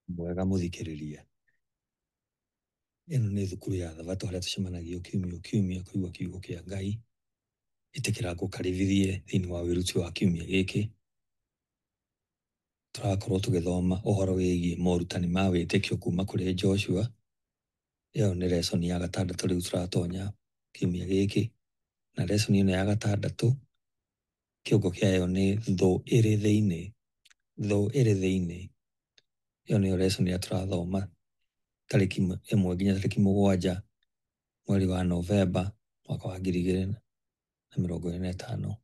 Mwega mũthikĩrĩria. Ĩno nĩ thukuru ya thabatũ harĩa tũcemanagia o kiumia o kiumia kũigua kiugo kĩa Ngai. Ĩtĩkĩra ngũkaribithie thĩinĩ wa wĩruti wa kiumia gĩkĩ. Tũrakorwo tũgĩthoma ũhoro wĩgiĩ morutani ma wĩtĩkio kuma kũrĩ Joshua. Ĩyo nĩ lesson ya gatandatũ rĩu tũratonya kiumia gĩkĩ. Na lesson ĩno ya gatandatũ kĩongo kĩayo nĩ thũ ĩrĩ thĩinĩ. Thũ ĩrĩ thĩinĩ. Ĩyo nĩyo lesson ĩrĩa tũrathoma tarĩki 1 nginya tarĩki 7 mweri wa Novemba mwaka wa 2025.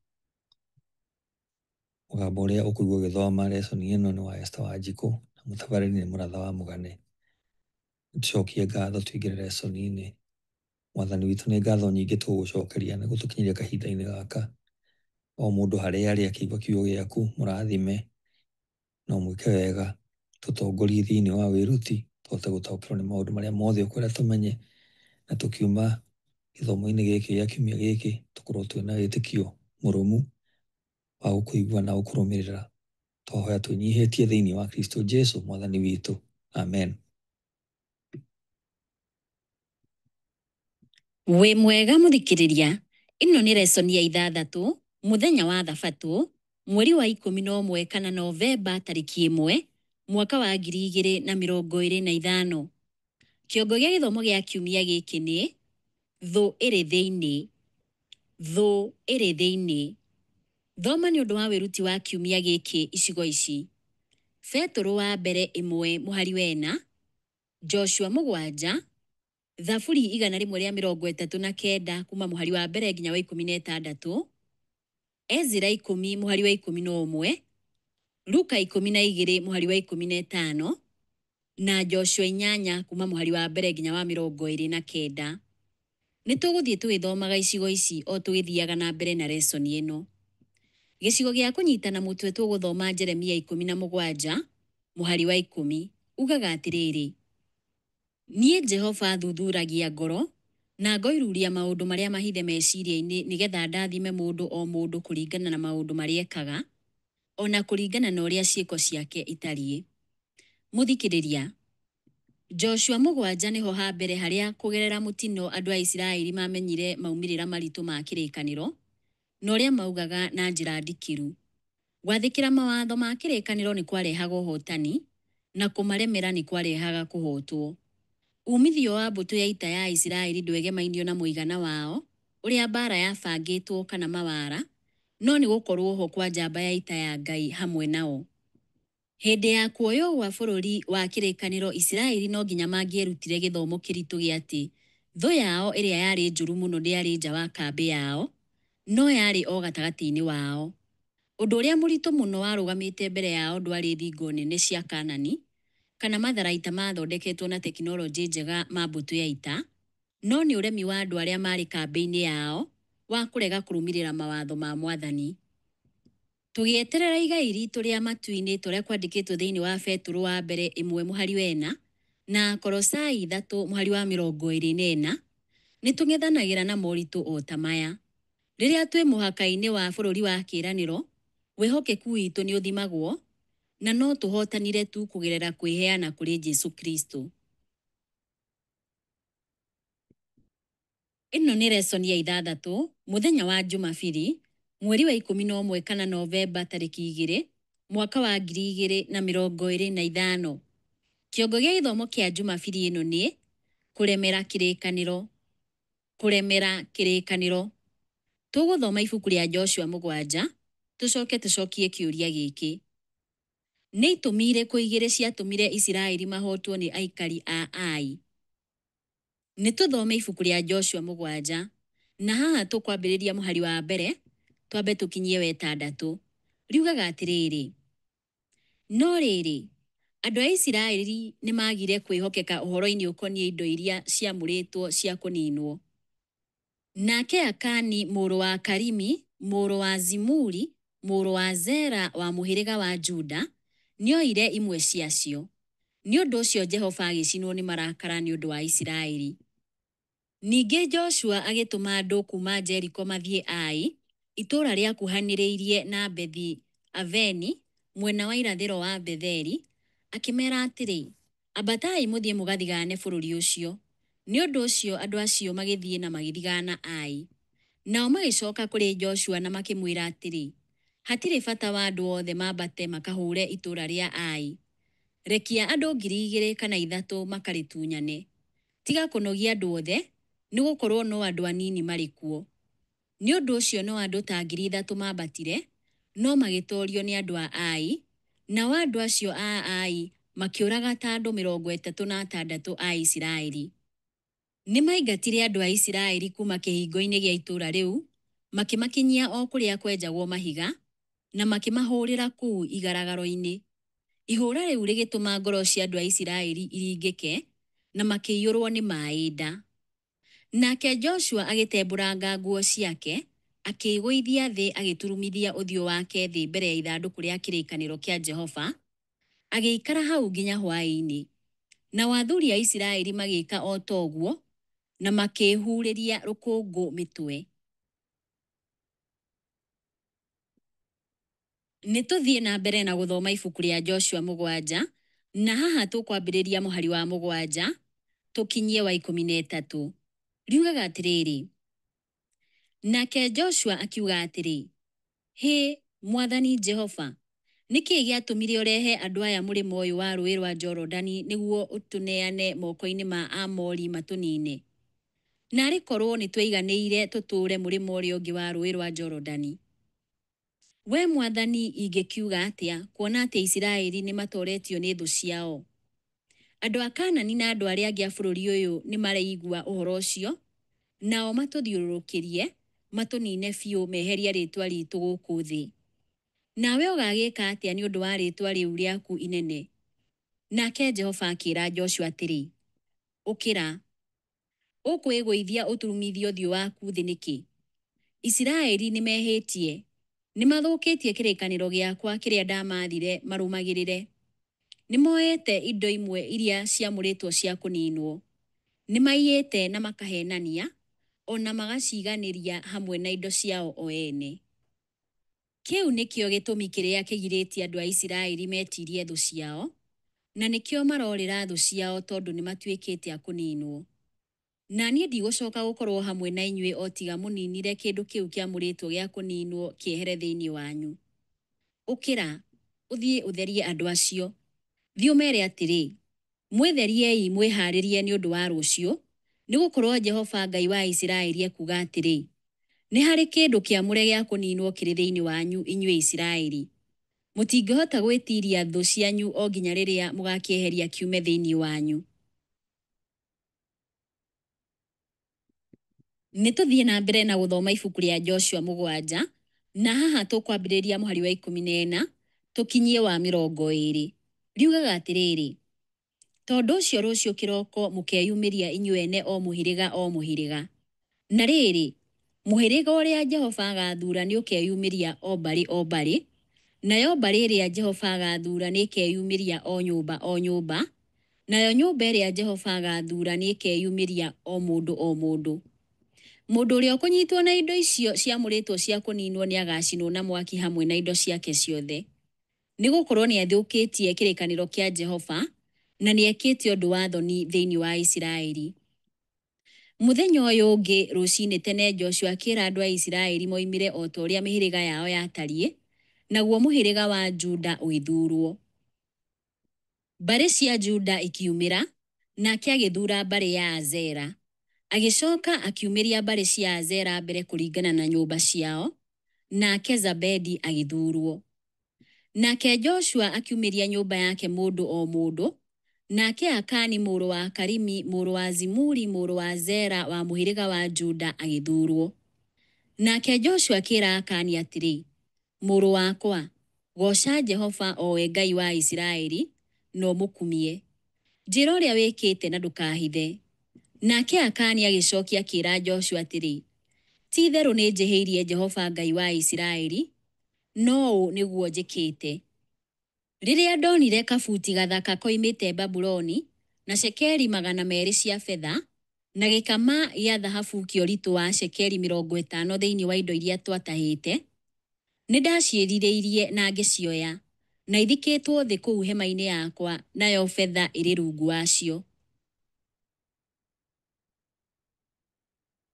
Mũgambo ũrĩa ũkũigua ũgĩthoma lesson ĩno nĩ wa Esther Wanjikũ na mũtabarĩri nĩ Mũratha wa Mũgane. Tũcokie ngatho tũingĩre lesson-inĩ. Mwathani witũ nĩ ngatho nyingĩ tũgũgũcokeria nĩ gũtũkinyĩria kahinda-inĩ gaka. O mũndũ harĩa arĩ akĩigua kiugo gĩaku mũrathime na ũmwĩke wega, tũtongorie thĩinĩ wa wĩruti tũhote gũtaũkĩrwo nĩ maũndũ marĩa mothe ũkwenda tũmenye, na tũkiuma gĩthomo-inĩ gĩkĩ gĩa kiumia gĩkĩ tũkorwo twĩna wĩtĩkio mũrũmu wa gũkũigua na gũkũrũmĩrĩra. Twahoya twĩnyihĩtie thĩinĩ wa Kristo Jesu mwathani witũ. Amen. Wĩ mwega mũthikĩrĩria, ĩno nĩ lesson ya ithathatũ, mũthenya wa thabatũ, mweri wa 11 kana Novemba tarĩki 1, mwaka wa 2025. Kĩongo gĩa gĩthomo gĩa kiumia gĩkĩ nĩ thũ ĩrĩ thĩinĩ. Thũ ĩrĩ thĩinĩ. Thoma nĩ ũndũ wa wĩruti wa kiumia gĩkĩ icigo ici: Betũrũ wa mbere 1 mũhari wa 4, Joshua 7, Thaburi 139 kuma mũhari wa mbere nginya wa 16, Ezra 10 mũhari wa 11, Luka 12 mũhari wa 15, na Joshua 8 kuma mũhari wa mbere nginya wa 29. Nĩ tũgũthiĩ tũgĩthomaga icigo ici o tũgĩthiaga na mbere na lesson ĩno. Gĩcigo gĩa kũnyitana mũtwe tũgũthoma Jeremia 17 mũhari wa 10 ugaga atĩrĩrĩ, niĩ Jehova thuthuragia ngoro na ngoiruria maũndũ marĩa mahithe meciria-inĩ nĩgetha ndathime mũndũ o mũndũ kũringana na maũndũ marĩa ekaga, ona kũringana na ũrĩa ciĩko ciake itariĩ. Mũthikĩrĩria, Joshua 7 nĩho ha mbere harĩa kũgerera mũtino andũ a Isiraeli mamenyire maumĩrĩra maritũ ma kĩrĩkanĩro na ũrĩa maugaga na njĩra ndikĩru. Gwathĩkĩra mawatho ma kĩrĩkanĩro nĩ kwarehaga ũhotani na kũmaremera nĩ kwarehaga kũhotwo. Umithio wa mbũtũ ya ita ya Isiraeli ndwegemairio na mũigana wao, ũrĩa mbaara yabangĩtwo kana mawara, no nĩ gũkorwo ho kwa njamba ya ita ya Ngai hamwe nao. Hĩndĩ ya kuoywo gwa bũrũri wa kĩrĩkanĩro Isiraeli no nginya mangĩerutire gĩthomo kĩritũ gĩa atĩ thũ yao ĩrĩa yarĩ njũru mũno ndĩarĩ nja wa kambĩ yao, no yarĩ o gatagatĩ-inĩ wao. Ũndũ ũrĩa mũritũ mũno warũgamĩte mbere yao ndwarĩ thingo nene cia Kanani, kana matharaita mathondeketwo na tekinoronjĩ njega ma mbũtũ ya ita, no nĩ ũremi wa andũ arĩa maarĩ kambĩ-inĩ yao wa kũrega kũrũmĩrĩra mawatho ma Mwathani. Tũgĩeterera igai ritũ rĩa matu-inĩ ta ũrĩa kwandĩkĩtwo thĩinĩ wa Betũrũ wa mbere 1 mũhari wa 4 na Kolosai 3 mũhari wa 24, nĩ tũng'ethanagĩra na moritũ o ta maya. Rĩrĩa twĩ mũhaka-inĩ wa bũrũri wa kĩĩranĩro, wĩhokeku witũ nĩ ũthimagwo, na no tũhotanire tu kũgerera kwĩheana kũrĩ Jesu Kristo. Ĩno nĩ lesson ya ithathatũ, mũthenya wa Jumabiri, mweri wa 11 kana Novemba tarĩki 2, mwaka wa 2025. Kĩongo gĩa gĩthomo kĩa Jumabiri ĩno nĩ kũremera kĩrĩkanĩro. Kũremera kĩrĩkanĩro. Tũgũthoma ibuku rĩa Joshua 7, tũcoke tũcokie kĩũria gĩkĩ. Nĩ itũmi irĩkũ igĩrĩ ciatũmire Isiraeli mahotwo nĩ aikari a Ai? Nĩ tũthome ibuku rĩa Joshua 7, na haha tũkwambĩrĩria mũhari wa mbere, twambe tũkinyie wa 6. Riugaga atĩrĩrĩ, no rĩrĩ, andũ a Isiraeli nĩ magire kwĩhokeka ũhoro-inĩ ũkoniĩ indo iria ciamũrĩtwo cia kũninwo. Nake Akani mũrũ wa Karimi, mũrũ wa Zimuri, mũrũ wa Zera wa mũhĩrĩga wa Juda, nĩoire imwe ciacio. Nĩ ũndũ ũcio Jehova agĩcinwo nĩ marakara nĩ ũndũ wa Isiraeli. Ningĩ Joshua agĩtũma andũ kuma Jeriko mathiĩ Ai, itũũra rĩakuhanĩrĩirie na Bethi-Aveni, mwena wa irathĩro wa Betheli, Akĩmeera atĩrĩ, Ambatai mũthiĩ mũgathigaane bũrũri ũcio. Nĩ ũndũ ũcio andũ acio magĩthiĩ na magĩthigaana Ai. Nao magĩcoka kũrĩ Joshua na makĩmwĩra atĩrĩ, Hatirĩ bata wa andũ othe mambate makahũũre itũũra rĩa Ai. Rekia andũ 2,000 kana 3,000 makarĩtunyane. Tiga kũnogia andũ othe, nĩ gũkorũo no andũ anini marĩ kuo. Nĩ ũndũ ũcio no andũ ta 3,000 maambatire, no magĩtoorio nĩ andũ a Ai, nao andũ acio a Ai makĩũraga ta andũ 36 a Isiraeli. Nĩmaingatire andũ a Isiraeli kuuma kĩhingo-inĩ gĩa itũũra rĩu, makĩmakinyia o kũrĩa kwenjagwo mahiga, na makĩmahũũrĩra kũu igaragaro-inĩ. Ihũũra rĩu rĩgĩtũma ngoro cia andũ a Isiraeli iringĩke, na makĩiyũrwo nĩ maaĩ nda. Nake Joshua agĩtembũranga nguo ciake, akĩĩgũithia thĩ agĩturumithia ũthiũ wake thĩ mbere ya ithandũkũ rĩa kĩrĩkanĩro kĩa Jehova, agĩikara hau nginya hwaĩ-inĩ. Nao athuuri a Isiraeli magĩĩka o ta ũguo, na makĩĩhurĩria rũkũngũ mĩtwe. Nĩ tũthiĩ na mbere na gũthoma ibuku rĩa Joshua 7, na haha tũkwambĩrĩria mũhari wa 7 tũkinyie wa 13. Riugaga atĩrĩrĩ, Nake Joshua akiuga atĩrĩ, Hĩ, Mwathani Jehova, nĩ kĩĩ gĩatũmire ũrehe andũ aya mũrĩmo ũyũ wa Rũũĩ rwa Jorodani nĩguo ũtũneane moko-inĩ ma Aamori matũniine? Naarĩ korũo nĩtweiganĩire tũtũũre mũrĩmo ũrĩa ũngĩ wa Rũũĩ rwa Jorodani! Wee Mwathani ingĩkiuga atĩa, kuona atĩ Isiraeli nĩmatooretio nĩ thũ ciao? Andũ a Kaanani na andũ arĩa angĩ a bũrũri ũyũ nĩmareigua ũhoro ũcio, nao matũthiũrũrũkĩrie, matũniine biũ meherie rĩĩtwa riitũ gũkũ thĩ. Nawe ũgaagĩĩka atĩa nĩ ũndũ wa rĩĩtwa rĩu rĩaku inene? Nake Jehova akĩĩra Joshua atĩrĩ, Ũkĩra! Ũkwĩĩgũithia ũturumithie ũthiũ waku thĩ nĩkĩ? Isiraeli nĩmehĩtie, nĩmathũkĩtie kĩrĩkanĩro gĩakwa kĩrĩa ndamaathire marũmagĩrĩre. Nĩmoete indo imwe iria ciamũrĩtwo cia kũniinwo. Nĩmaiyĩte na makaheenania, o na magaciiganĩria hamwe na indo ciao o ene. Kĩu nĩkĩo gĩtũmi kĩrĩa kĩgirĩtie andũ a Isiraeli metiirie thũ ciao, na nĩkĩo maroorĩra thũ ciao tondũ nĩmatuĩkĩte a kũniinwo. Na niĩ ndigũcooka gũkorwo hamwe na inyuĩ o tiga mũniinire kĩndũ kĩu kĩamũrĩtwo gĩa kũniinwo kĩehere thĩinĩ wanyu. Ũkĩra, ũthiĩ ũtherie andũ acio. Thiĩ ũmeere atĩrĩ, 'Mwĩtheriei mwĩhaarĩrie nĩ ũndũ wa rũciũ, nĩgũkorwo Jehova Ngai wa Isiraeli ekuuga atĩrĩ, Nĩ harĩ kĩndũ kĩamũre gĩa kũniinwo kĩrĩ thĩinĩ wanyu, inyuĩ Isiraeli. Mũtingĩhota gwĩtiiria thũ cianyu o nginya rĩrĩa mũgaakĩeheria kiume thĩinĩ wanyu. Nĩ tũthiĩ na mbere na gũthoma ibuku rĩa Joshua 7, na haha tũkwambĩrĩria mũhari wa 14 tũkinyie wa 20. Riugaga atĩrĩrĩ, Tondũ ũcio rũciũ kĩroko mũkeyumĩria inyuĩ ene o mũhĩrĩga o mũhĩrĩga. Na rĩrĩ, mũhĩrĩga ũrĩa Jehova agaathuura nĩũkeyumĩria o mbarĩ o mbarĩ, nayo mbarĩ ĩrĩa Jehova agaathuura nĩĩkeyumĩria o nyũmba o nyũmba, nayo nyũmba ĩrĩa Jehova agaathuura nĩĩkeyumĩria o mũndũ o mũndũ. Mũndũ ũrĩa ũkũnyiitwo na indo icio ciamũrĩtwo cia kũniinwo nĩagacinwo na mwaki hamwe na indo ciake ciothe, nĩgũkorwo nĩathũkĩtie kĩrĩkanĩro kĩa Jehova, na nĩekĩte ũndũ wa thoni thĩinĩ wa Isiraeli. Mũthenya ũyũ ũngĩ rũcinĩ tene Joshua akĩĩra andũ a Isiraeli moimĩre o ta ũrĩa mĩhĩrĩga yao yatariĩ, naguo mũhĩrĩga wa Juda ũgĩthuurwo. Mbarĩ cia Juda ikiumĩra, nake agĩthuura mbarĩ ya Azera. Agĩcooka akiumĩria mbarĩ cia Azera mbere kũringana na nyũmba ciao, nake Zabedi agĩthuurwo. Nake Joshua akiumĩria nyũmba yake mũndũ o mũndũ, nake Akani mũrũ wa Karimi, mũrũ wa Zimuri, mũrũ wa Zera wa mũhĩrĩga wa Juda agĩthuurwo. Nake Joshua akĩĩra Akani atĩrĩ, Mũrũ wakwa, gooca Jehova, o we Ngai wa Isiraeli, na ũmũkumie. Njĩĩra ũrĩa wĩkĩte na ndũkaahithe. Nake Akani agĩcookia akĩĩra Joshua atĩrĩ, Ti-itherũ nĩnjĩhĩirie Jehova Ngai wa Isiraeli, no ũũ nĩguo njĩkĩte. Rĩrĩa ndonire kabuti gathaka koimĩte Babuloni, na cekeri 200 cia betha, na gĩkama gĩa thahabu kĩa ũritũ wa cekeri 50 thĩinĩ wa indo iria twatahĩte, nĩndaciĩrirĩirie na ngĩcioya. Na ithikĩtwo thĩ kũu hema-inĩ yakwa, nayo betha ĩrĩ rungu wacio.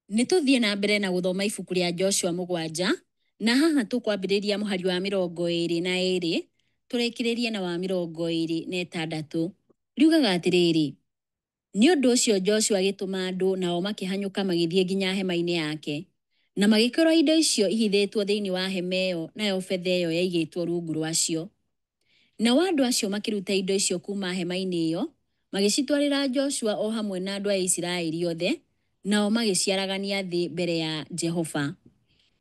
Nĩ tũthiĩ na mbere na gũthoma ibuku rĩa Joshua 7, na haha tũkwambĩrĩria mũhari wa 22 tũrĩkĩrĩrie na wa 26. Riugaga atĩrĩrĩ, Nĩ ũndũ ũcio Joshua agĩtũma andũ, nao makĩhanyũka magĩthiĩ nginya hema-inĩ yake, na magĩkora indo icio ihithĩtwo thĩinĩ wa hema ĩyo, nayo betha ĩyo yaigĩtwo rungu rwacio. Nao andũ acio makĩruta indo icio kuuma hema-inĩ ĩyo, magĩcitwarĩra Joshua o hamwe na andũ a Isiraeli othe, nao magĩciaragania thĩ mbere ya Jehova.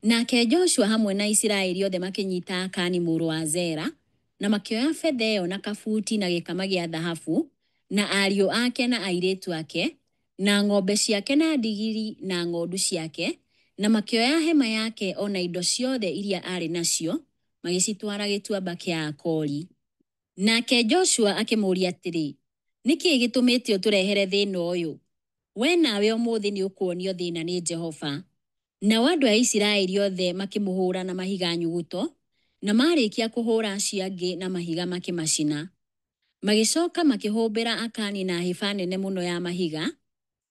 Nake Joshua hamwe na Isiraeli othe makĩnyita Akani mũrũ wa Zera, na makĩoya betha ĩyo na kabuti na gĩkama gĩa thahabu, na ariũ ake na airĩtu ake, na ng'ombe ciake na ndigiri na ng'ondu ciake, na makĩoya hema yake o na indo ciothe iria aarĩ nacio, magĩcitwara gĩtuamba kĩa Akori. Nake Joshua akĩmũũria atĩrĩ, Nĩ kĩĩ gĩtũmĩte ũtũrehere thĩna ũyũ? Wee nawe ũmũthĩ nĩ ũkuonio thĩna nĩ Jehova. Nao andũ a Isiraeli othe makĩmũhũũra na mahiga nyuguto, na maarĩkia kũhũũra acio angĩ na mahiga makĩmacina. Magĩcoka makĩhũmbĩra Akani na hĩba nene mũno ya mahiga,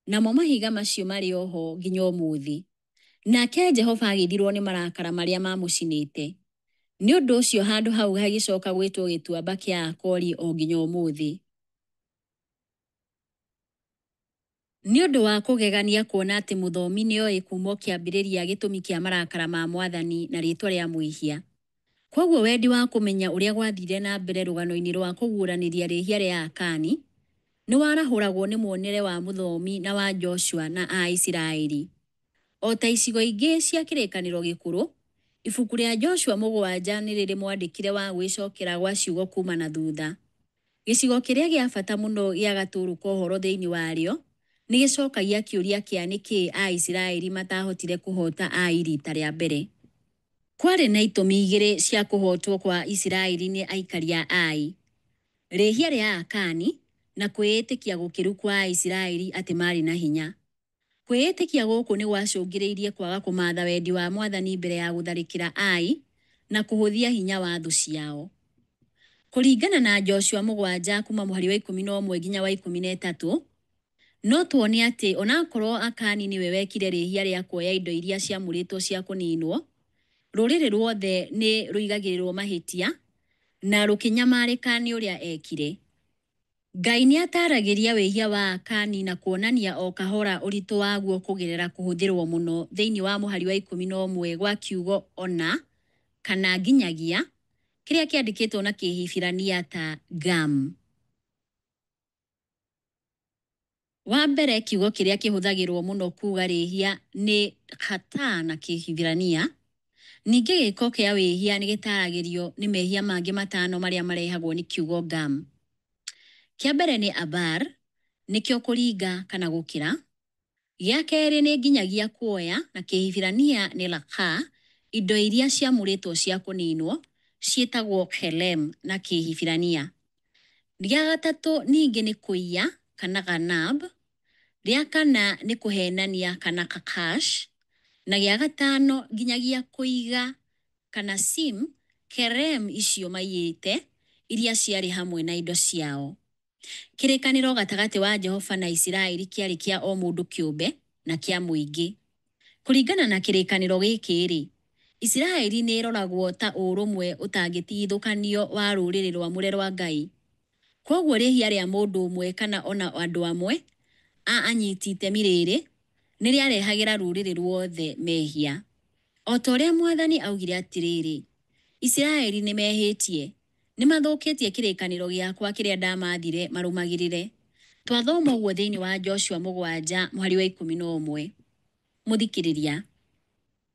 namo mahiga macio marĩ o ho nginya ũmũthĩ. Nake Jehova agĩthirwo nĩ marakara marĩa maamũcinĩte. Nĩ ũndũ ũcio handũ hau hagĩcoka gwĩtwo Gĩtuamba kĩa Akori o nginya ũmũthĩ. Nĩ ũndũ wa kũgegania kuona atĩ mũthomi nĩoĩ kuuma o kĩambĩrĩria gĩtũmi kĩa marakara ma Mwathani na rĩĩtwa rĩa mwĩhia. Kwoguo wendi wa kũmenya ũrĩa gwathire na mbere rũgano-inĩ rwa kũguũranĩria rĩhia rĩa Akani, nĩ warahũragwo nĩ muonere wa mũthomi na wa Joshua na a Isiraeli. O ta icigo ingĩ cia Kĩrĩkanĩro Gĩkũrũ, ibuku rĩa Joshua 7 nĩ rĩrĩ mwandĩkĩre wa gwĩcokera gwa ciugo kuuma na thutha. Gĩcigo kĩrĩa gĩa bata mũno gĩa gatũũrũ ka ũhoro thĩinĩ warĩo nĩ gĩcokagia kĩũria kĩa nĩkĩĩ Aisiraeli mataahotire kũhoota Ai riita rĩa mbere. Kwarĩ na itũmi igĩrĩ cia kũhootwo kwa Isiraeli nĩ aikari a Ai, rĩhia rĩa Akani na kwĩĩtĩkia gũkĩru kwa Aisiraeli atĩ maarĩ na hinya. Kwĩĩtĩkia gũkũ nĩ gwacũngĩrĩirie kwaga kũmaatha wendi wa Mwathani mbere ya gũtharĩkĩra Ai na kũhũthia hinya wa thũ ciao. Kũringana na Joshua 7 kuuma mũhari wa 11 nginya wa 13, no tuone atĩ o na akorũo Akani nĩwe wekire rĩhia rĩa kuoya indo iria ciamũrĩtwo cia kũniinwo, rũrĩrĩ ruothe nĩ rũigagĩrĩrũo mahĩtia na rũkĩnyamarĩka nĩ ũrĩa eekire. Ngai nĩ ataaragĩria wĩhia wa Akani na kuonania o kahora ũritũ waguo kũgerera kũhũthĩrũo mũno thĩinĩ wa mũhari wa 11 gwa kiugo o na kana nginyagia, kĩrĩa kĩandĩkĩtwo na Kĩhibirania ta gam. Wa mbere, kiugo kĩrĩa kĩhũthagĩrũo mũno kuuga rĩhia nĩ khata na Kĩhibirania. Ningĩ gĩĩko kĩa wĩhia nĩ gĩtaaragĩrio nĩ mehia mangĩ matano marĩa marehagwo nĩ kiugo gam. Kĩa mbere nĩ abar, nĩkĩo kũringa kana gũkĩra. Gĩa kerĩ nĩ nginyagia kuoya, na Kĩhibirania nĩ lakha, indo iria ciamũrĩtwo cia kũniinwo, ciĩtagwo khelem na Kĩhibirania. Rĩa gatatũ ningĩ nĩ kũiya kana ghanab. Rĩa kana nĩ kũheenania kana kakash. Na gĩa gatano nginyagia kũiga kana sim kerem icio maiyĩte iria ciarĩ hamwe na indo ciao. Kĩrĩkanĩro gatagatĩ wa Jehova na Isiraeli kĩarĩ kĩa o mũndũ kĩũmbe na kĩa mũingĩ. Kũringana na kĩrĩkanĩro gĩkĩ-rĩ, Isiraeli nĩ ĩroragwo ta ũrũmwe ũtangĩtigithũkanio wa rũrĩrĩ rwamũre rwa Ngai. Kwoguo rĩhia rĩa mũndũ ũmwe kana o na andũ amwe a anyiti itemi rĩrĩ nĩ rĩarehagĩra rũrĩrĩ ruothe mehia. O ta ũrĩa Mwathani augire atĩrĩrĩ, Isiraeli nĩ mehĩtie, nĩ mathũkĩtie kĩrĩkanĩro gĩakwa kĩrĩa ndamathire marũmagĩrĩre. Twathoma ũguo thĩinĩ wa Joshua 7 mũhari wa 11. Mũthikĩrĩria,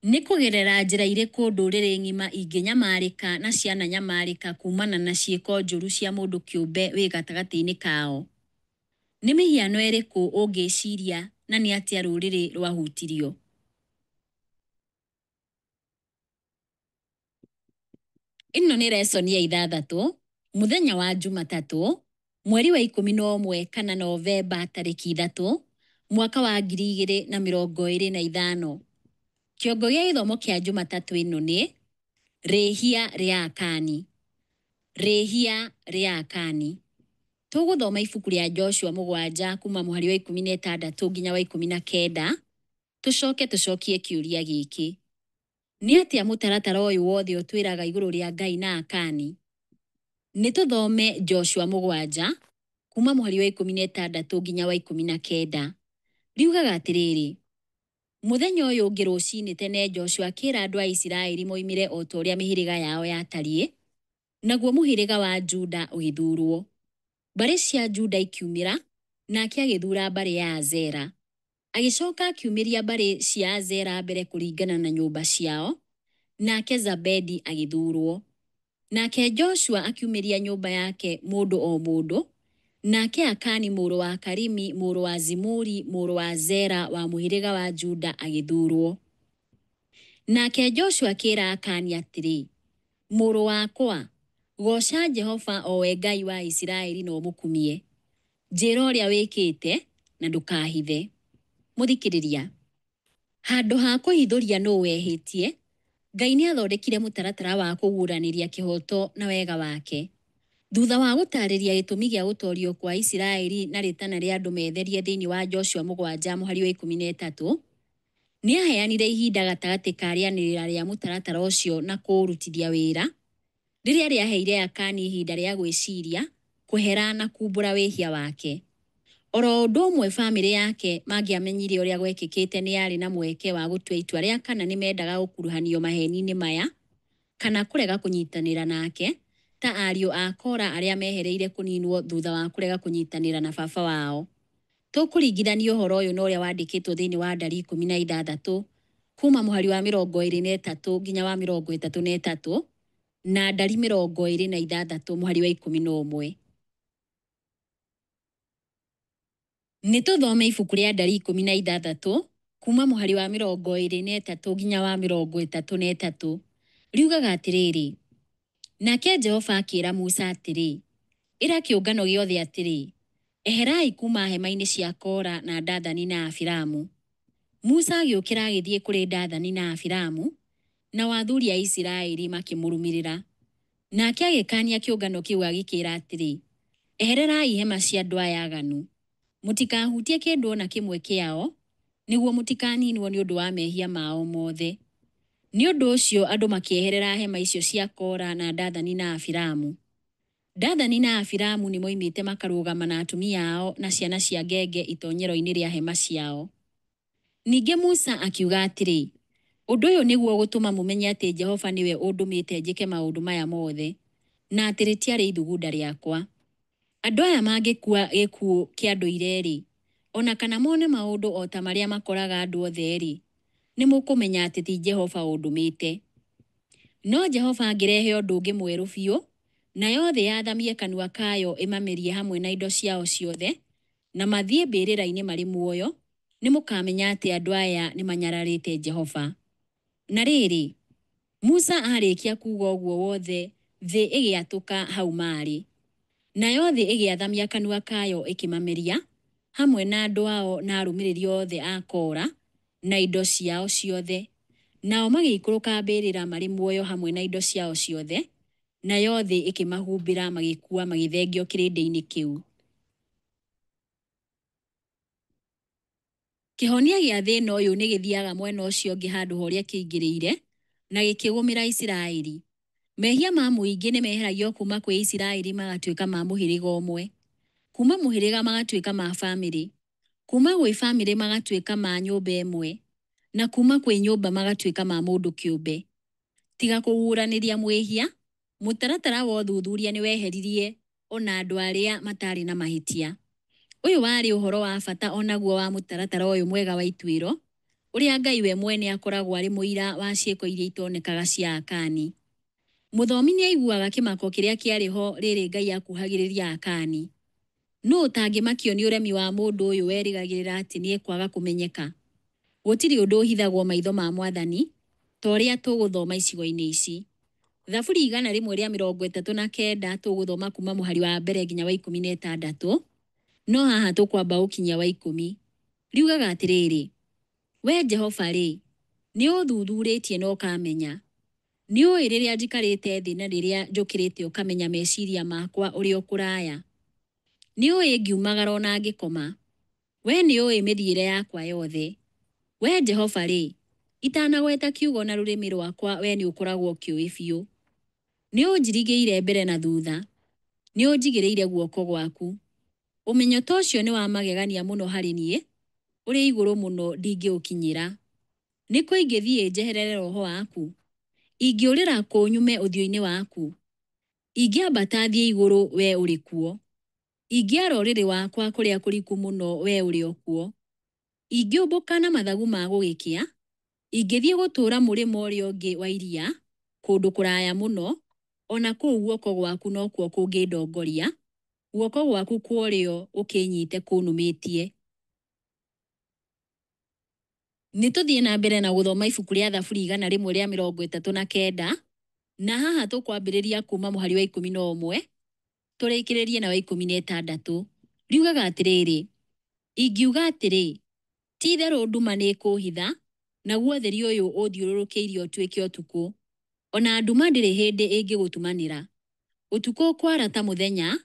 nĩ kũgerera njĩra irĩkũ ndũrĩrĩ ng'ima ingĩnyamarĩka na ciananyamarĩka kuumana na ciĩko njũru cia mũndũ kĩũmbe wĩ gatagatĩ-inĩ kao? Nĩ mĩhiano ĩrĩkũ ũngĩciria na nĩ atĩa rũrĩrĩ rwahutirio? Ĩno nĩ lesson ya ithathatũ, mũthenya wa Jumatatũ, mweri wa 11 kana Novemba tarĩki 3, mwaka wa 2025. Kĩongo gĩa gĩthomo kĩa Jumatatũ ĩno nĩ rĩhia rĩa Akani. Rĩhia rĩa Akani. Tũgũthoma ibuku rĩa Joshua 7 kuma mũhari wa 16 nginya wa 19, tũcoke tũcokie kĩũria gĩkĩ. Nĩ atĩa mũtaratara ũyũ wothe ũtwĩraga igũrũ rĩa Ngai na Akani? Nĩ tũthome Joshua 7 kuma mũhari wa 16 nginya wa 19. Riugaga atĩrĩrĩ, Mũthenya ũyũ ũngĩ rũcinĩ tene Joshua akĩra andũ a Isiraeli moimĩre o ta ũrĩa mĩhĩrĩga yao yatariĩ, naguo mũhĩrĩga wa Juda ũgĩthuurwo. Mbarĩ cia Juda ikiumĩra, nake agĩthuura mbarĩ ya Azera. Agĩcoka akiumĩria mbarĩ cia Azera mbere kũringana na nyũmba ciao, nake Zabedi agĩthuurwo. Nake Joshua akiumĩria nyũmba yake mũndũ o mũndũ, nake Akani mũrũ wa Karimi mũrũ wa Zimuri mũrũ wa Zera wa mũhĩrĩga wa Juda agĩthuurwo. Nake Joshua akĩra Akani atĩrĩ, Mũrũ wakwa, gooca Jehova o we Ngai wa Isiraeli na ũmũkumie. Njĩĩra ũrĩa wĩkĩte na ndũkahithe. Mũthikĩrĩria, handũ ha kũhithũria nũũ wehĩtie, Ngai nĩ athondekire mũtaratara wa kũguũranĩria kĩhooto na wega wake. Thutha wa gũtaarĩria gĩtũmi gĩa gũtoorio kwa Isiraeli na rĩtana rĩa andũ metherie thĩinĩ wa Joshua 7 mũhari wa 13, nĩ aaheanire ihinda gatagatĩ ka rĩanĩrĩra rĩa mũtaratara ũcio na kũũrutithia wĩra, rĩrĩa rĩaheire Akani ihinda rĩa gwĩciria, kũhera na kumbũra wĩhia wake. Oro ũndũ ũmwe famĩlĩ yake mangĩamenyire ũrĩa gwekĩkĩte nĩ yarĩ na mweke wa gũtua itua rĩa kana nĩ mendaga gũkuruhanio maheeni-inĩ maya kana kũrega kũnyitanĩra nake ta ariũ a Kora arĩa mehereire kũninwo thutha wa kũrega kũnyitanĩra na baba wao. Tũkũringithania ũhoro ũyũ na ũrĩa wandĩkĩtwo thĩinĩ wa Ndari 16 kuma mũhari wa 23 nginya wa 33 na Ndari 26 mũhari wa 11. Nĩ tũthome ibuku rĩa Ndari 16 kuma mũhari wa 23 nginya wa 33. Riugaga atĩrĩrĩ, Nake Jehova akĩra Musa atĩrĩ, Ĩra kĩũngano gĩothe atĩrĩ, 'Eherai kuuma hema-inĩ cia Kora na Dathani na Abiramu.' Musa agĩũkĩra agĩthiĩ kũrĩ Dathani na Abiramu, nao athuri a Isiraeli makĩmũrũmĩrĩra. Nake agĩkaania kĩũngano kĩu agĩkĩĩra atĩrĩ, Ehererai hema cia andũ aya aganu. Mũtikahutie kĩndũ o na kĩmwe kĩao, nĩguo mũtikaniinwo nĩ ũndũ wa mehia mao mothe. Nĩ ũndũ ũcio andũ makĩeherera hema icio cia Kora na Dathani na Abiramu. Dathani na Abiramu nĩ moimĩte makarũgama na atumia ao na ciana cia ngenge itonyero-inĩ rĩa hema ciao. Ningĩ Musa akiuga atĩrĩ, Ũndũ ũyũ nĩguo ũgũtũma mũmenye atĩ Jehova nĩwe ũndũmĩte njĩke maũndũ maya mothe, na atĩ rĩtiarĩ ithugunda rĩakwa. Andũ aya mangĩkua gĩkuũ kĩa ndũire-rĩ, o na kana mone maũndũ o ta marĩa makoraga andũ othe-rĩ, nĩmũkũmenya atĩ ti Jehova ũndũmĩte. No Jehova angĩrehe ũndũ ũngĩ mwerũ biũ, nayo thĩ yathamie kanua kayo ĩmamerie hamwe na indo ciao ciothe, na mathiĩ mbĩrĩra-inĩ marĩ muoyo, nĩmũkamenya atĩ andũ aya nĩmanyararĩte Jehova. Na rĩrĩ, Musa aarĩkia kuuga ũguo wothe, thĩ ĩgĩatũka hau maarĩ. Nayo thĩ ĩgĩathamia kanua kayo ĩkĩmameria, hamwe na andũ ao na arũmĩrĩri othe a Kora, na indo ciao ciothe. Nao magĩikũrũka mbĩrĩra marĩ muoyo hamwe na indo ciao ciothe, nayo thĩ ĩkĩmahumbĩra magĩkua magĩthengio kĩrĩndĩ-inĩ kĩu. Kĩhonia gĩa thĩna ũyũ nĩ gĩthiaga mwena ũcio ũngĩ handũ ha ũrĩa kĩingĩrĩire na gĩkĩgũmĩra Isiraeli. Mehia ma mũingĩ nĩ meheragio kuuma kwĩ Isiraeli magatuĩka ma mũhĩrĩga ũmwe. Kuuma mũhĩrĩga magatuĩka ma famĩlĩ. Kuuma gwĩ famĩlĩ magatuĩka ma nyũmba ĩmwe. Na kuuma kwĩ nyũmba magatuĩka ma mũndũ kĩũmbe. Tiga kũguũranĩria mwĩhia, mũtaratara wa ũthuthuria nĩ weheririe o na andũ arĩa mataarĩ na mahĩtia. Ũyũ warĩ ũhoro wa bata o naguo wa mũtaratara ũyũ mwega wa ituĩro, ũrĩa Ngai we mwene akoragwo arĩ mũira wa ciĩko iria itonekaga cia Akani. Mũthomi nĩ aiguaga kĩmako kĩrĩa kĩarĩ ho rĩrĩ Ngai akuhagĩrĩria Akani. Nũ ũtangĩmakio nĩ ũremi wa mũndũ ũyũ werĩgagĩrĩra atĩ nĩ ekwaga kũmenyeka? Gũtirĩ ũndũ ũhithagwo maitho ma Mwathani, ta ũrĩa tũgũthoma icigo-inĩ ici. Thaburi 139 tũgũthoma kuma mũhari wa mbere nginya wa 16, no haha tũkwamba gũkinyia wa 10. Riugaga atĩrĩrĩ, Wee Jehova-rĩ, nĩũũthuthurĩtie na ũkaamenya. Nĩũĩ rĩrĩa njikarĩte thĩ na rĩrĩa njũkĩrĩte ũkamenya meciria makwa ũrĩ o kũraya. Nĩũĩ ngiumagara o na ngĩkoma. Wee nĩũĩ mĩthiĩre yakwa yothe. Wee Jehova-rĩ, itanagweta kiugo na rũrĩmĩ rwakwa wee nĩũkoragwo ũkĩũĩ biũ. Nĩũnjirigĩire mbere na thutha, nĩũnjigĩrĩire guoko gwaku. Ũmenyo ta ũcio nĩ wa magegania mũno harĩ niĩ, ũrĩ igũrũ mũno ndingĩũkinyĩra. Nĩ kũ ingĩthiĩ njeherere Roho waku? Ingĩũrĩra kũ nyume ũthiũ-inĩ waku? Ingĩambata thiĩ igũrũ, wee ũrĩ kuo. Ingĩara ũrĩrĩ wakwa kũrĩa kũriku mũno, wee ũrĩ o kuo. Ingĩũmbũka na mathagu ma gũgĩkĩa, ingĩthiĩ gũtũũra mũrĩmo ũrĩa ũngĩ wa iria, kũndũ kũraya mũno, o na kũu guoko gwaku nokuo kũngĩndongoria, guoko gwaku kwa ũrĩo gũkĩĩnyiite kũnũmĩtie. Nĩ tũthiĩ na mbere na gũthoma ibuku rĩa Thaburi 139, na haha tũkwambĩrĩria kuma mũhari wa 11 tũrĩkĩrĩrie na wa 16. Riugaga atĩrĩrĩ, ingiuga atĩrĩ, ti-itherũ nduma nĩĩkũũhitha, naguo ũtheri ũyũ ũũthiũrũrũkĩirie ũtuĩke ũtukũ. O na nduma ndĩrĩ hĩndĩ ĩngĩgũtumanĩra. Ũtukũ ũkwara ta mũthenya,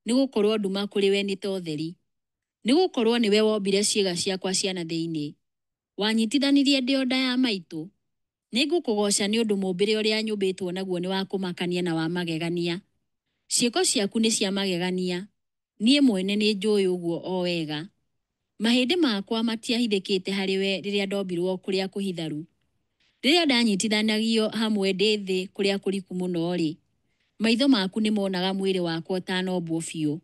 nĩgũkorwo nduma kũrĩ we nĩ ta ũtheri. Nĩgũkorwo nĩwe wombire ciĩga ciakwa cia na thĩinĩ, wanyitithanirie ndĩ o nda ya maitũ. Nĩngũkũgooca nĩ ũndũ mũũmbĩre ũrĩa nyũmbĩtwo naguo nĩ wa kũmakania na wa magegania. Ciĩko ciaku nĩ cia magegania, niĩ mwene nĩnjũũĩ ũguo o wega. Mahĩndĩ makwa matiahithĩkĩte harĩwe rĩrĩa ndombirwo kũrĩa kũhitharu. Rĩrĩa ndanyitithanagio hamwe ndĩ thĩ kũrĩa kũriku mũno-rĩ, maitho maku nĩmonaga mwĩrĩ wakwa ũtanombwo biũ.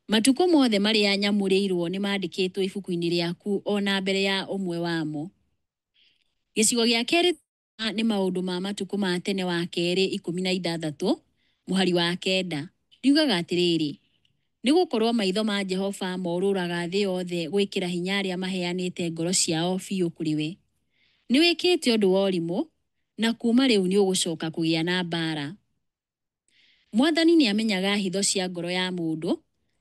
Matukũ mothe marĩa nyamũrĩirwo nĩmandĩkĩtwo ibuku-inĩ rĩaku o na mbere ya ũmwe wamo. Gĩcigo gĩa kerĩ nĩ maũndũ ma matukũ ma tene wa kerĩ 16 mũhari wa 9. Riugaga atĩrĩrĩ, nĩ gũkorwo maitho ma Jehova morũraga thĩ yothe gwĩkĩra hinya arĩa maheanĩte ngoro ciao biũ kũrĩ we. Nĩ wĩkĩte ũndũ wa ũrimũ, na kuuma rĩu nĩ ũgũcoka kũgĩa na mbaara. Mwathani nĩ amenyaga hitho cia ngoro ya mũndũ,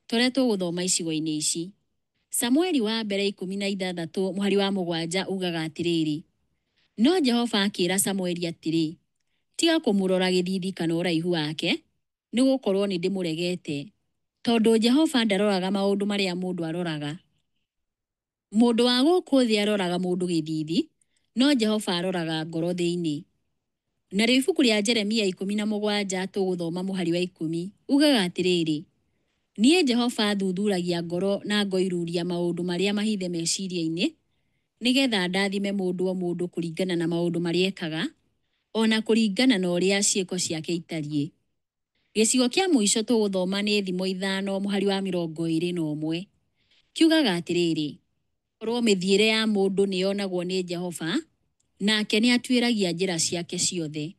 ta ũrĩa tũgũthoma icigo-inĩ ici. Samueli wa mbere 16 mũhari wa 7 ugaga atĩrĩrĩ, no Jehova akĩĩra Samueli atĩrĩ, tiga kũmũrora gĩthiithi kana ũraihu wake, nĩ gũkorwo nĩ ndĩmũregete. Tondũ Jehova ndaroraga maũndũ marĩa mũndũ aroraga. Mũndũ wa gũkũ thĩ aroraga mũndũ gĩthiithi, no Jehova aroraga ngoro thĩinĩ. Narĩo ibuku rĩa Jeremia 17 tũgũthoma mũhari wa 10 ugaga atĩrĩrĩ, niĩ Jehova thuthuragia ngoro na ngoiruria maũndũ marĩa mahithe meciria-inĩ, nĩgetha ndathime mũndũ o mũndũ kũringana na maũndũ marĩa ekaga, o na kũringana na ũrĩa ciĩko ciake itariĩ. Gĩcigo kĩa mũico tũgũthoma nĩ Thimo 5 mũhari wa 21. Kiugaga atĩrĩrĩ, korwo mĩthiĩre ya mũndũ nĩyonagwo nĩ Jehova, nake nĩatuĩragia njĩra ciake ciothe.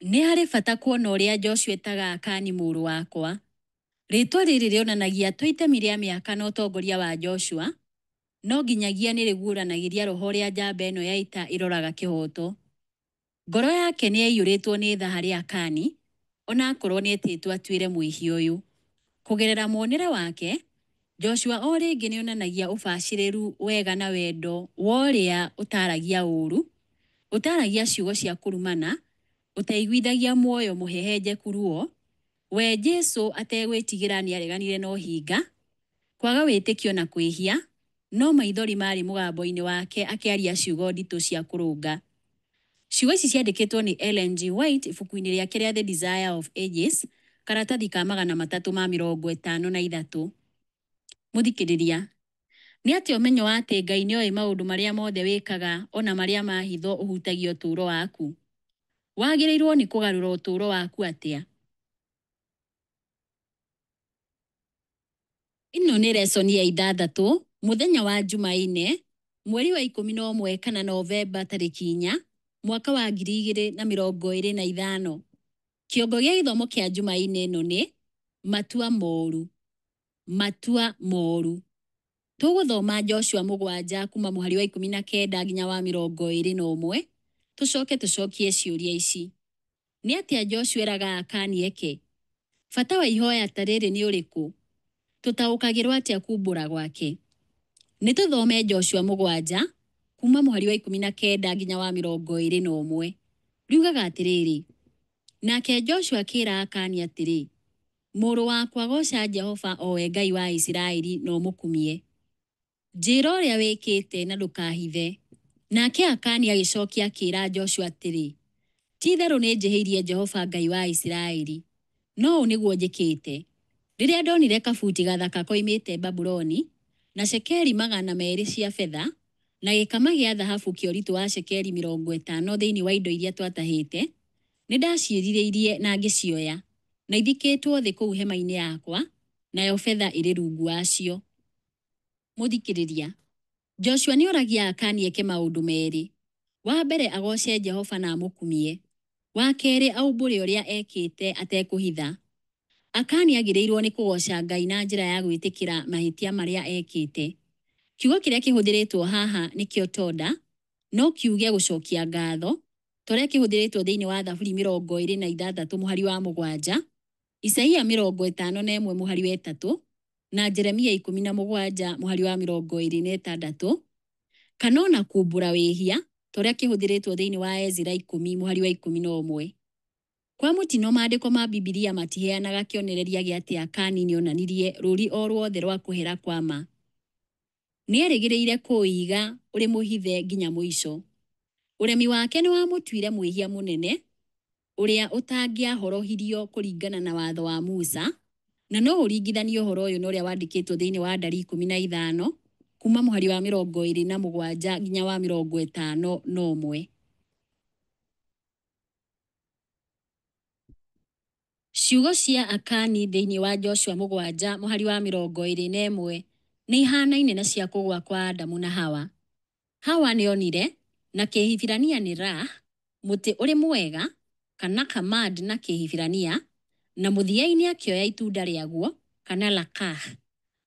Nĩ harĩ bata kuona ũrĩa Joshua etaga Akani mũrũ wakwa. Rĩtwa rĩrĩ rĩonanagia to itemi rĩa mĩaka na ũtongoria wa Joshua, no nginyagia nĩ rĩguũranagĩria roho ũrĩa njamba ĩno ya ita ĩroraga kĩhooto. Ngoro yake nĩ yaiyũrĩtwo nĩ tha harĩ Akani, ona akorwo nĩ etĩtwo atuĩre mwĩhia ũyũ. Kũgerera muonere wake, Joshua o rĩngĩ nĩ onanagia ũbacĩrĩru, wega na wendo wa ũrĩa ũtaaragia ũũru, ũtaaragia ciugo cia kũrumana, ũtaiguithagia muoyo mũhehenjeku ruo. We Jesu ategwĩtigĩra nĩareganire na ũhinga, kwaga wĩtĩkio na kwĩhia, no maithori maarĩ mũgambo-inĩ wake akĩaria ciugo nditũ cia kũrũnga. Ciugo ici ciandĩkĩtwo nĩ Ellen G. White ibuku-inĩ rĩake rĩa The Desire of Ages, karatathi ka 353. Mũthikĩrĩria, nĩ atĩa ũmenyo wa atĩ Ngai nĩoĩ maũndũ marĩa mothe wĩkaga o na marĩa ma hitho ũhutagia ũtũũro waku? Wagĩrĩirwo nĩ kũgarũra ũtũũro waku atĩa? Ĩno nĩ lesson ya ithathatũ, mũthenya wa Jumaine, mweri wa 11 kana Novemba tarĩki 4, mwaka wa 2025. Kĩongo gĩa gĩthomo kĩa Jumaine ĩno nĩ matua moru. Matua moru. Tũgũthoma Joshua 7 kuma mũhari wa 19 nginya wa 21, tũcoke tũcokie ciũria ici. Nĩ atĩa Joshua eraga Akani eke? Bata wa ihoya ta rĩrĩ nĩ ũrĩkũ? Tũtaũkagĩrwo atĩa kumbũra gwake? Nĩ tũthome Joshua 7 kuuma mũhari wa 19 nginya wa 21. Riugaga atĩrĩrĩ, Nake Joshua akĩĩra Akani atĩrĩ, 'Mũrũ wakwa gooca Jehova o we Ngai wa Isiraeli na ũmũkumie. Njĩĩra ũrĩa wĩkĩte na ndũkaahithe. Nake Akani agĩcokia akĩĩra Joshua atĩrĩ, 'Ti-itherũ nĩnjĩhĩirie Jehova Ngai wa Isiraeli. No ũũ nĩguo njĩkĩte. Rĩrĩa ndonire kabuti gathaka koimĩte Babuloni, na cekeri 200 cia betha, na gĩkama gĩa thahabu kĩa ũritũ wa cekeri 50 thĩinĩ wa indo iria twatahĩte, nĩndaciĩrirĩirie na ngĩcioya, na ithikĩtwo thĩ kũu hema-inĩ yakwa, nayo betha ĩrĩ rungu wacio. Mũthikĩrĩria, Joshua nĩ oragia Akani eke maũndũ merĩ. Wa mbere agooce Jehova na amũkumie. Wa kerĩ aumbũre ũrĩa ekĩte atekũhitha. Akani agĩrĩirũo nĩ kũgooca Ngai na njĩra ya gwĩtĩkĩra mahĩtia marĩa ekĩte. Kiugo kĩrĩa kĩhũthĩrĩtwo haha nĩkĩo toda, no kiuge gũcokia ngatho, ta ũrĩa kĩhũthĩrĩtwo thĩinĩ wa Thaburi 26 mũhari wa 7, Isaia 51 mũhari wa 3, na Jeremia 17 mũhari wa 26, kana o na kumbũra wĩhia, ta ũrĩa kĩhũthĩrĩtwo thĩinĩ wa Ezira 10 mũhari wa 11. Kwa mũtino maandĩko ma Bibilia matiheanaga kĩonereria gĩa atĩ Akani nĩonanirie rũũri o ruothe rwa kũhera kwa ma. Nĩerĩgĩrĩire kũũiga ũrĩ mũhithe nginya mũico. Ũremi wake nĩwamũtuire mwĩhia mũnene, ũrĩa ũtangĩahorohirio kũringana na watho wa Musa, na no ũringithanie ũhoro ũyũ na ũrĩa wandĩkĩtwo thĩinĩ wa Ndari 15, kuuma mũhari wa 27 nginya wa 51. Ciugo cia Akani thĩinĩ wa Joshua 7 mũhari wa 21 nĩ ihaanaine na cia kũgũa kwa Adamu na Hawa. Hawa nĩonire, na Kĩhibirania nĩ rah, mũtĩ ũrĩ mwega, kana kamad na Kĩhibirania, na mũthia-inĩ akĩoya itunda rĩaguo, kana lakah,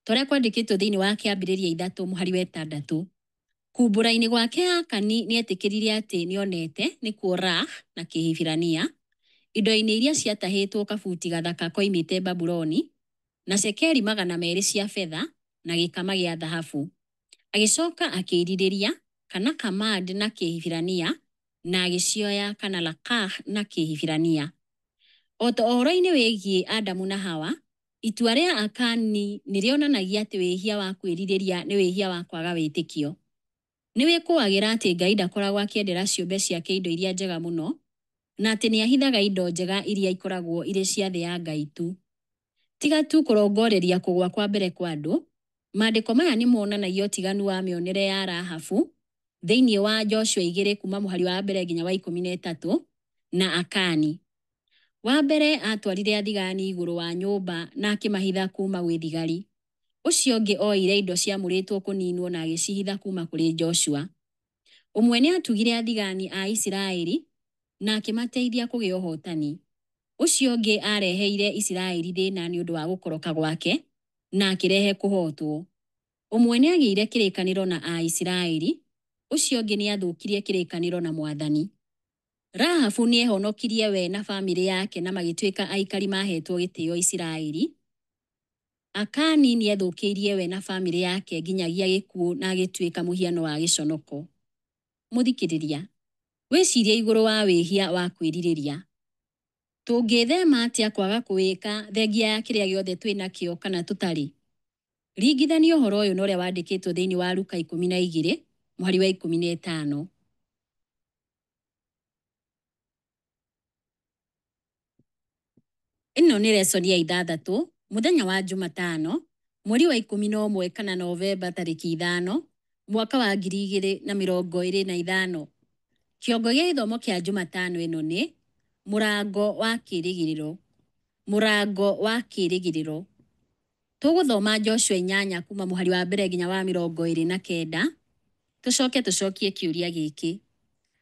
ta ũrĩa kwandĩkĩtwo thĩinĩ wa Kĩambĩrĩria 3 mũhari wa 6. Kumbũra-inĩ gwake Akani nĩetĩkĩrire atĩ nĩonete, nĩkuo rah na Kĩhibirania, indo-inĩ iria ciatahĩtwo kabuti gathaka koimĩte Babuloni, na cekeri 200 cia betha, na gĩkama gĩa thahabu. Agĩcoka akĩĩrirĩria, kana kamad na Kĩhibirania, na agĩcioya, kana lakah na Kĩhibirania. O ta ũhoro-inĩ wĩgiĩ Adamu na Hawa, itua rĩa Akani nĩ rĩonanagia atĩ wĩhia wa kwĩrirĩria nĩ wĩhia wa kwaga wĩtĩkio. Nĩ wĩkũagĩra atĩ Ngai ndakoragwo akĩendera ciũmbe ciake indo iria njega mũno, na atĩ nĩ ahithaga indo njega iria ikoragwo irĩ cia thĩ ya Ngai tu. Tiga tu kũrongoreria kũgũa kwa mbere kwa andũ, maandĩko maya nĩ monanagia ũtiganu wa mĩonere ya Rahabu thĩinĩ wa Joshua 2 kuuma mũhari wa mbere nginya wa 13 na Akani. Wa mbere aatwarire athigani igũrũ wa nyũmba na akĩmahitha kuuma gwĩ thigari. Ũcio ũngĩ oire indo ciamũrĩtwo kũninwo na agĩcihitha kuuma kũrĩ Joshua. Ũmwe nĩ aatugire athigani a Isiraeli na akĩmateithia kũgĩa ũhootani. Ũcio ũngĩ aareheire Isiraeli thĩna nĩ ũndũ wa gũkoroka gwake na akĩrehe kũhootwo. Ũmwe nĩ aagĩire kĩrĩkanĩro na Aisiraeli, ũcio ũngĩ nĩ aathũkirie kĩrĩkanĩro na Mwathani. Rahabu nĩ eehonokirie we na famĩlĩ yake na magĩtuĩka aikari maahetwo gĩtĩo Isiraeli. Akani nĩ eethũkĩirie we na famĩlĩ yake nginyagia gĩkuũ na agĩtuĩka mũhiano wa gĩconoko. Mũthikĩrĩria, wĩcirie igũrũ wa wĩhia wa kwĩrirĩria. Tũngĩĩthema atĩa kwaga kũwĩka thengia ya kĩrĩa gĩothe twĩ nakĩo kana tũtarĩ? Ringithania ũhoro ũyũ na ũrĩa wandĩkĩtwo thĩinĩ wa Luka 12 mũhari wa 15. Ĩno nĩ lesson ya ithathatũ, mũthenya wa Jumatano, mweri wa 11 kana Novemba tarĩki 5, mwaka wa 2025. Kĩongo gĩa gĩthomo kĩa Jumatano ĩno nĩ mũrango wa kĩĩrĩgĩrĩro. Mũrango wa kĩĩrĩgĩrĩro. Tũgũthoma Joshua 8 kuma mũhari wa mbere nginya wa 29, tũcoke tũcokie kĩũria gĩkĩ.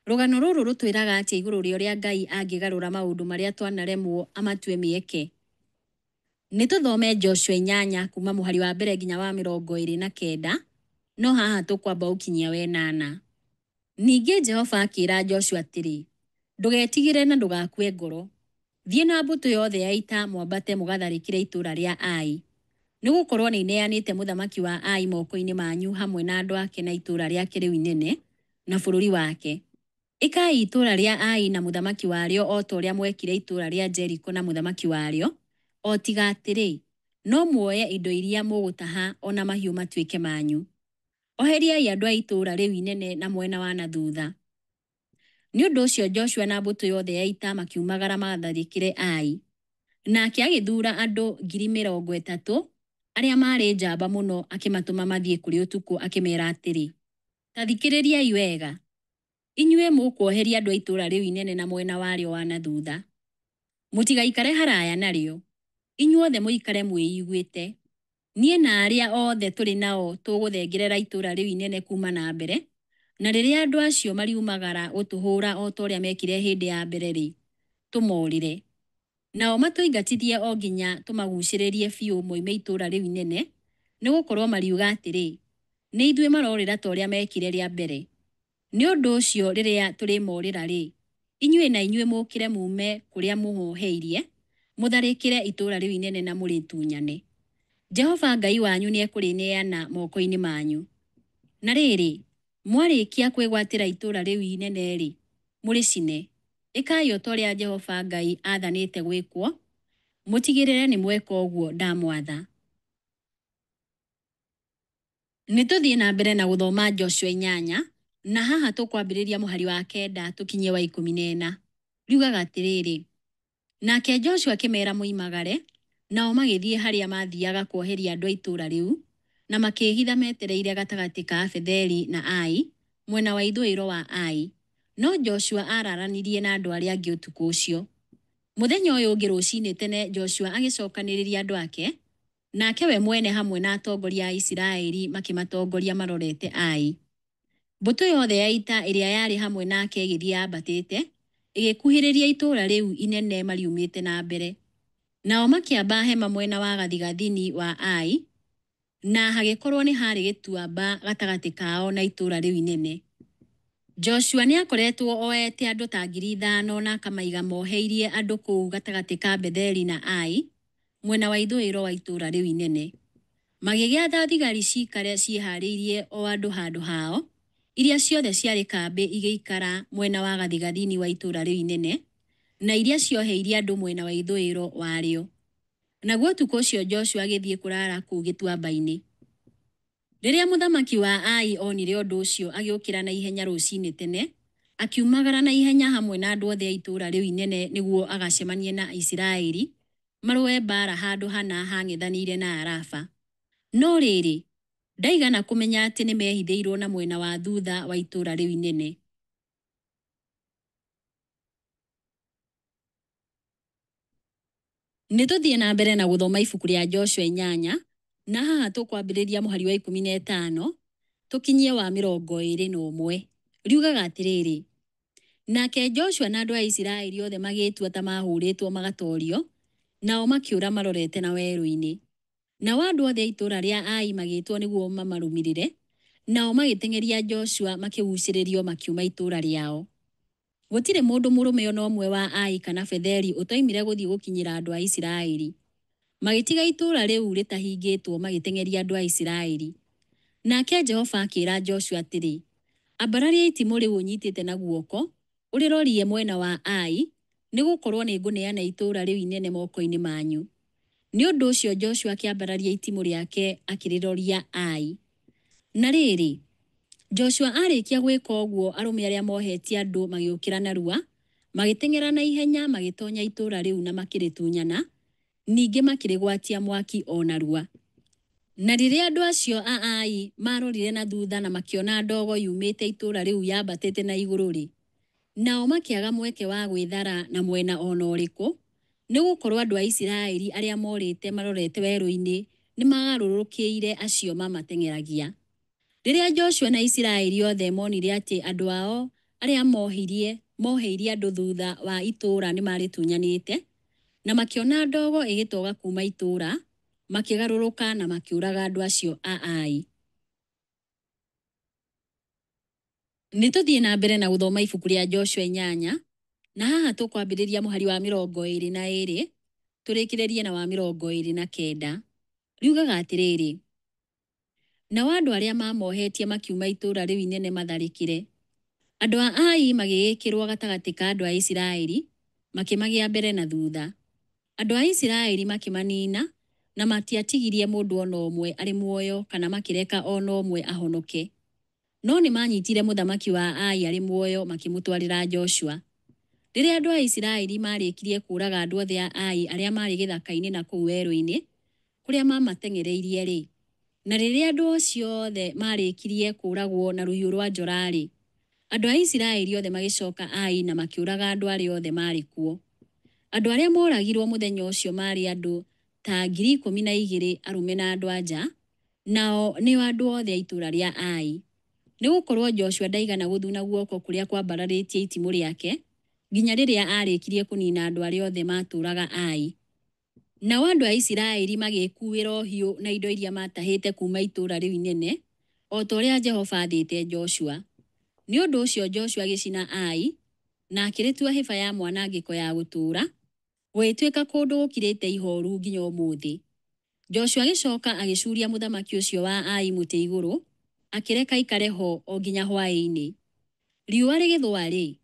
Rũgano rũrũ rũtwĩraga atĩa igũrũ rĩa ũrĩa Ngai angĩgarũra maũndũ marĩa twanaremwo amatue mĩeke? Nĩ tũthome Joshua 8 kuma mũhari wa mbere nginya wa 29, no haha tũkwamba gũkinyia wenana. Ningĩ Jehova akĩĩra Joshua atĩrĩ, Ndũgetigĩre na ndũgakue ngoro. Thiĩ na mbũtũ yothe ya ita mwambate mũgatharĩkĩre itũũra rĩa Ai. Nĩ gũkorũo nĩ neanĩte mũthamaki wa Ai moko-inĩ manyu hamwe na andũ ake na itũũra rĩake rĩu inene, na bũrũri wake. Ĩkai itũũra rĩa Ai na mũthamaki warĩo o ta ũrĩa mwekire itũũra rĩa Jeriko na mũthamaki warĩo, o tiga atĩrĩ, no muoye indo iria mũgũtaha o na mahiũ matuĩke manyu. Oheriai andũ a itũũra rĩu inene na mwena wa na thutha. Nĩ ũndũ ũcio Joshua na mbũtũ yothe ya ita makiumagara magatharĩkĩre Ai. Nake agĩthuura andũ 30,000 arĩa maarĩ njamba mũno akĩmatũma mathiĩ kũrĩ ũtukũ akĩmeera atĩrĩ, Ta thikĩrĩriai wega! Inyuĩ mũkuoheria andũ a itũũra rĩu inene na mwena warĩo wa na thutha. Mũtigaikare haraya narĩo. Inyuothe mũikare mwĩiguĩte. Niĩ na arĩa othe tũrĩ nao tũgũthengerera itũũra rĩu inene kuuma na mbere, na rĩrĩa andũ acio mariumagara gũtũhũũra o ta ũrĩa meekire hĩndĩ ya mbere-rĩ, tũmoorĩre. Nao matũingatithie o nginya tũmaguucĩrĩrie biũ moime itũũra rĩu inene, nĩ gũkorũo mariuga atĩrĩ, 'Nĩ ithuĩ maroorĩra ta ũrĩa meekire rĩa mbere. Nĩ ũndũ ũcio rĩrĩa tũrĩmoorĩra-rĩ, inyuĩ na inyuĩ mũũkĩre muume kũrĩa mũmoheirie, mũtharĩkĩre itũũra rĩu inene na mũrĩtunyane. Jehova Ngai wanyu nĩekũrĩneana moko-inĩ manyu. Na rĩrĩ, mwarĩkia kwĩgwatĩra itũũra rĩu inene-rĩ, mũrĩcine. Ĩkai o ta ũrĩa Jehova Ngai aathanĩte gwĩkwo, mũtigĩrĩre nĩ mweka ũguo ndamwatha. Nĩ tũthiĩ na mbere na gũthoma Joshua inyanya, na haha tũkwambĩrĩria mũhari wa kenda tũkinyie wa 14. Riugaga atĩrĩrĩ, Nake Joshua akĩmeera moimagare, nao magĩthiĩ harĩa maathiaga kuoheria andũ a itũũra rĩu, na makĩĩhitha metereire gatagatĩ ka Betheli na Ai, mwena wa ithũĩro wa Ai. No Joshua aararanirie na andũ arĩa angĩ ũtukũ ũcio. Mũthenya ũyũ ũngĩ rũcinĩ tene Joshua agĩcokanĩrĩria andũ ake, nake we mwene hamwe na atongoria a Isiraeli makĩmatongoria marorete Ai. Mbũtũ yothe ya ita ĩrĩa yarĩ hamwe nake ĩgĩthiĩ yambatĩte, ĩgĩkuhĩrĩria itũũra rĩu inene mariumĩte na mbere. Nao makĩamba hema mwena wa gathigathini wa Ai, na hagĩkorũo nĩ haarĩ gĩtuamba gatagatĩ kao na itũũra rĩu inene. Joshua nĩ aakoretwo oete andũ ta 5,000 na akamaiga moheirie andũ kũu gatagatĩ ka Betheli na Ai, mwena wa ithũĩro wa itũũra rĩu inene. Magĩgĩatha thigari ciikare ciĩhaarĩirie o andũ handũ hao, iria ciothe ciarĩ kambĩ igĩikara mwena wa gathigathini wa itũũra rĩu inene, na iria cioheirie andũ mwena wa ithũĩro warĩo. Naguo ũtukũ ũcio Joshua agĩthiĩ kũraara kũu gĩtuamba-inĩ. Rĩrĩa mũthamaki wa Ai onire ũndũ ũcio agĩũkĩra na ihenya rũcinĩ tene, akiumagara na ihenya hamwe na andũ othe a itũũra rĩu inene nĩguo agacemanie na Isiraeli marũe mbaara handũ hana haang'ethanĩire na Araba. No rĩrĩ, ndaigana kũmenya atĩ nĩmehithĩirwo na mwena wa thutha wa itũũra rĩu inene. Nĩ tũthiĩ na mbere na gũthoma ibuku rĩa Joshua inyanya, na haha tũkwambĩrĩria mũhari wa 15 tũkinyie wa 21. Riugaga atĩrĩrĩ, Nake Joshua na andũ a Isiraeli othe magĩĩtua ta maahũrĩtwo magatoorio, nao makĩũra marorete na werũ-inĩ. Nao andũ othe a itũũra rĩa Ai magĩĩtwo nĩguo mamarũmĩrĩre, nao magĩteng'eria Joshua makĩguucĩrĩrio makiuma itũũra rĩao. Gũtirĩ mũndũ mũrũme o na ũmwe wa Ai kana Betheli ũtoimire gũthiĩ gũkinyĩra andũ a Isiraeli. Magĩtiga itũũra rĩu rĩtahingĩtwo magĩteng'eria andũ a Isiraeli. Nake Jehova akĩĩra Joshua atĩrĩ, Ambararia itimũ rĩu ũnyitĩte na guoko, ũrĩrorie mwena wa Ai, nĩgũkorwo nĩngũneana itũũra rĩu inene moko-inĩ manyu. Nĩ ũndũ ũcio Joshua akĩambararia itimũ rĩake akĩrĩroria Ai. Na rĩrĩ, Joshua aarĩkia gwĩka ũguo, arũme arĩa moohetie andũ magĩũkĩra narua, magĩteng'era na ihenya magĩtoonya itũũra rĩu na makĩrĩtunyana, ningĩ makĩrĩgwatia mwaki o narua. Na rĩrĩa andũ acio a Ai maarorire na thutha na makĩona ndogo yumĩte itũũra rĩu yambatĩte na igũrũ-rĩ, nao makĩaga mweke wa gwĩthara na mwena o na ũrĩkũ, nĩ gũkorũo andũ a Isiraeli arĩa moorĩte marorete werũ-inĩ nĩmagarũrũkĩire acio maamateng'eragia. Rĩrĩa Joshua na Isiraeli othe moonire atĩ andũ ao arĩa mooheirie andũ thutha wa itũũra nĩmarĩtunyanĩte, na makĩona ndogo ĩgĩtoga kuuma itũũra, makĩgarũrũka na makĩũraga andũ acio a Ai. Nĩ tũthiĩ na mbere na gũthoma ibuku rĩa Joshua inyanya, na haha tũkwambĩrĩria mũhari wa 22 tũrĩkĩrĩrie na wa 29. Riugaga atĩrĩrĩ, Nao andũ arĩa maamohetie makiuma itũũra rĩu inene matharĩkĩre. Andũ a Ai magĩgĩkĩrwo gatagatĩ ka andũ a Isiraeli, makĩmagĩa mbere na thutha. Andũ a Isiraeli makĩmaniina, na matiatigirie mũndũ o na ũmwe arĩ muoyo kana makĩreka o na ũmwe ahonoke. No nĩmanyiitire mũthamaki wa Ai arĩ muoyo makĩmũtwarĩra Joshua. Rĩrĩa andũ a Isiraeli maarĩkirie kũũraga andũ othe a Ai arĩa maarĩ gĩthaka-inĩ na kũu werũ-inĩ, kũrĩa maamateng'ereirie-rĩ, na rĩrĩa andũ acio othe maarĩkirie kũũragwo na rũhiũ rwa njora-rĩ, andũ a Isiraeli othe magĩcooka Ai na makĩũraga andũ arĩa othe maarĩ kuo. Andũ arĩa mooragirwo mũthenya ũcio maarĩ andũ ta 12,000 arũme na andũ-a-nja, nao nĩo andũ othe a itũũra rĩa Ai. Nĩgũkorwo Joshua ndaigana gũthuna guoko kũrĩa kwambararĩtie itimũ rĩake nginya rĩrĩa aarĩkirie kũniina andũ arĩa othe maatũũraga Ai. Nao andũ a Isiraeli magĩĩkuuĩra ũhiũ na indo iria maatahĩte kuuma itũũra rĩu inene, o ta ũrĩa Jehova aathĩte Joshua. Nĩ ũndũ ũcio Joshua agĩcina Ai, na akĩrĩtua hĩba ya mwanangĩko ya gũtũũra, gũgĩtuĩka kũndũ gũkirĩte ihooru nginya ũmũthĩ. Joshua agĩcoka agĩcuuria mũthamaki ũcio wa Ai mũtĩ igũrũ, akĩreka aikare ho o nginya hwaĩ-inĩ. Riũa rĩgĩthũa-rĩ,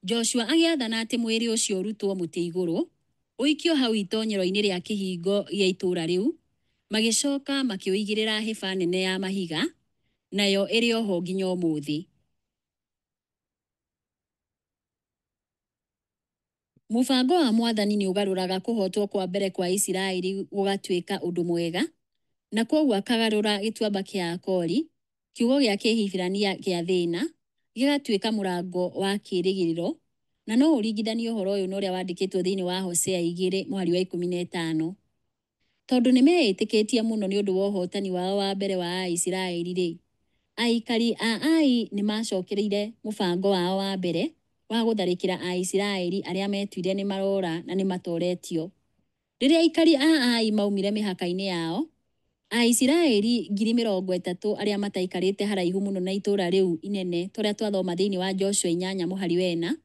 Joshua agĩathana atĩ mwĩrĩ ũcio ũrutwo mũtĩ igũrũ, ũikio hau itonyero-inĩ rĩa kĩhingo gĩa itũũra rĩu, magĩcoka makĩũigĩrĩra hĩba nene ya mahiga, nayo ĩrĩ o ho nginya ũmũthĩ. Mũbango wa Mwathani nĩ ũgarũraga kũhootwo kwa mbere kwa Isiraeli gũgatuĩka ũndũ mwega, na kwoguo akagarũra gĩtuamba kĩa Akori, kiugo gĩa Kĩhibirania kĩa thĩna, gĩgatuĩka mũrango wa kĩĩrĩgĩrĩro, na no ũringithanie ũhoro ũyũ na ũrĩa wandĩkĩtwo thĩinĩ wa Hosea 2 mũhari wa 15. Tondũ nĩ meĩtĩkĩtie mũno nĩ ũndũ wa ũhootani wao wa mbere wa Aisiraeli-rĩ, aikari a Ai nĩ maacokereire mũbango wao wa mbere wa gũtharĩkĩra Aisiraeli arĩa meetuire nĩ maroora na nĩ matooretio. Rĩrĩa aikari a Ai maaumire mĩhaka-inĩ yao, Aisiraeli 30,000 arĩa mataikarĩte haraihu mũno na itũũra rĩu inene ta ũrĩa twathoma thĩinĩ wa Joshua inyanya mũhari wa ĩna,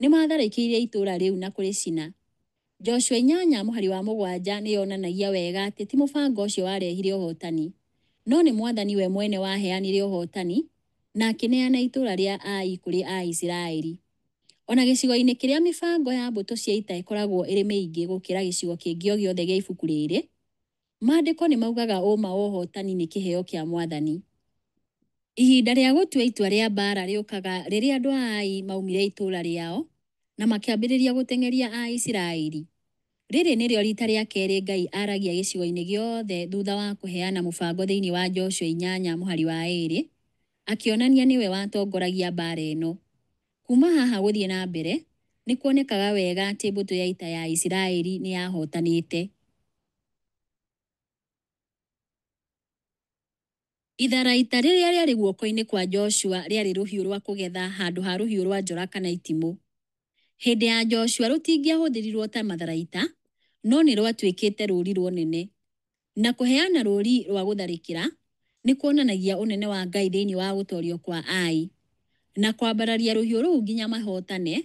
nĩ maatharĩkĩire itũũra rĩu na kũrĩcina. Joshua inyanya mũhari wa mũgwanja nĩ yonanagia wega atĩ ti mũbango ũcio warehire ũhootani, no nĩ Mwathani we mwene waheanire ũhootani na akĩneana itũũra rĩa Ai kũrĩ Aisiraeli. O na gĩcigo-inĩ kĩrĩa mĩbango ya mbũtũ cia ita ĩkoragwo ĩrĩ mĩingĩ gũkĩra gĩcigo kĩngĩ o gĩothe gĩa ibuku rĩrĩ, Maandĩko nĩ maugaga ũũma wa ũhootani nĩ kĩheo kĩa Mwathani. Ihinda rĩa gũtua itua rĩa mbaara rĩũkaga rĩrĩa andũ a Ai maaumire itũũra rĩao na makĩambĩrĩria gũteng'eria Aisiraeli. Rĩrĩ nĩrĩo riita rĩa kerĩ Ngai aaragia gĩcigo-inĩ gĩothe thutha wa kũheana mũbango thĩinĩ wa Joshua inyanya mũhari wa ĩĩrĩ, akĩonania nĩwe watongoragia mbaara ĩno. Kuuma haha gũthiĩ na mbere, nĩ kuonekaga wega atĩ mbũtũ ya ita ya Isiraeli nĩ yahootanĩte. Itharaita rĩrĩa rĩarĩ guoko-inĩ kwa Joshua rĩarĩ rũhiũ rwa kũgetha handũ ha rũhiũ rwa njora kana itimũ. Hĩndĩ ya Joshua rũtingĩahũthĩrirũo ta matharaita, no nĩ rwatuĩkĩte rũũri rũnene. Na kũheana rũũri rwa gũtharĩkĩra nĩ kuonanagia ũnene wa Ngai thĩinĩ wa gũtoorio kwa Ai. Na kwambararia rũhiũ rũu nginya mahootane,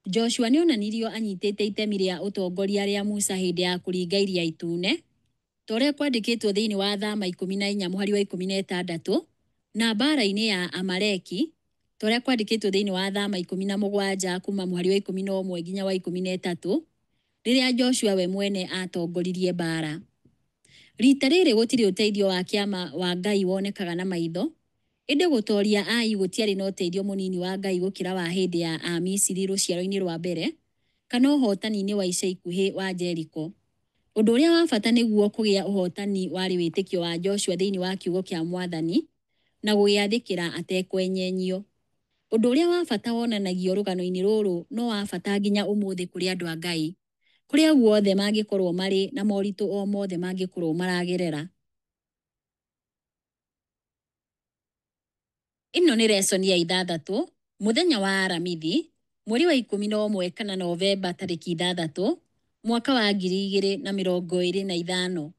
Joshua nĩ onanirio anyitĩte itemi rĩa ũtongoria rĩa Musa hĩndĩ ya kũringa Iria Itune, ta ũrĩa kwandĩkĩtwo thĩinĩ wa Thama 14 mũhari wa 16, na mbaara-inĩ ya Amaleki, ta ũrĩa kwandĩkĩtwo thĩinĩ wa Thama 17 kuuma mũhari wa 11 nginya wa 13, rĩrĩa Joshua we mwene aatongoririe mbaara. Riita rĩrĩ gũtirĩ ũteithio wa kĩama wa Ngai wonekaga na maitho, ĩndĩ gũtooria Ai gũtiarĩ na ũteithio mũnini wa Ngai gũkĩra wa hĩndĩ ya Amisiri rũciaro-inĩ rwa mbere kana ũhootani-inĩ wa ica ikuhĩ wa Jeriko. Ũndũ ũrĩa wa bata nĩguo kũgĩa ũhootani warĩ wĩtĩkio wa Joshua thĩinĩ wa kiugo kĩa Mwathani na gũgĩathĩkĩra atekwenyenyio. Ũndũ ũrĩa wa bata wonanagio rũgano-inĩ rũrũ no wa bata nginya ũmũthĩ kũrĩ andũ a Ngai, kũrĩa guothe mangĩkorũo marĩ na moritũ o mothe mangĩkorũo maragerera. Ĩno nĩ lesson ya ithathatũ, mũthenya wa Aramithi, mweri wa 11 kana Novemba tarĩki 6, mwaka wa 2025.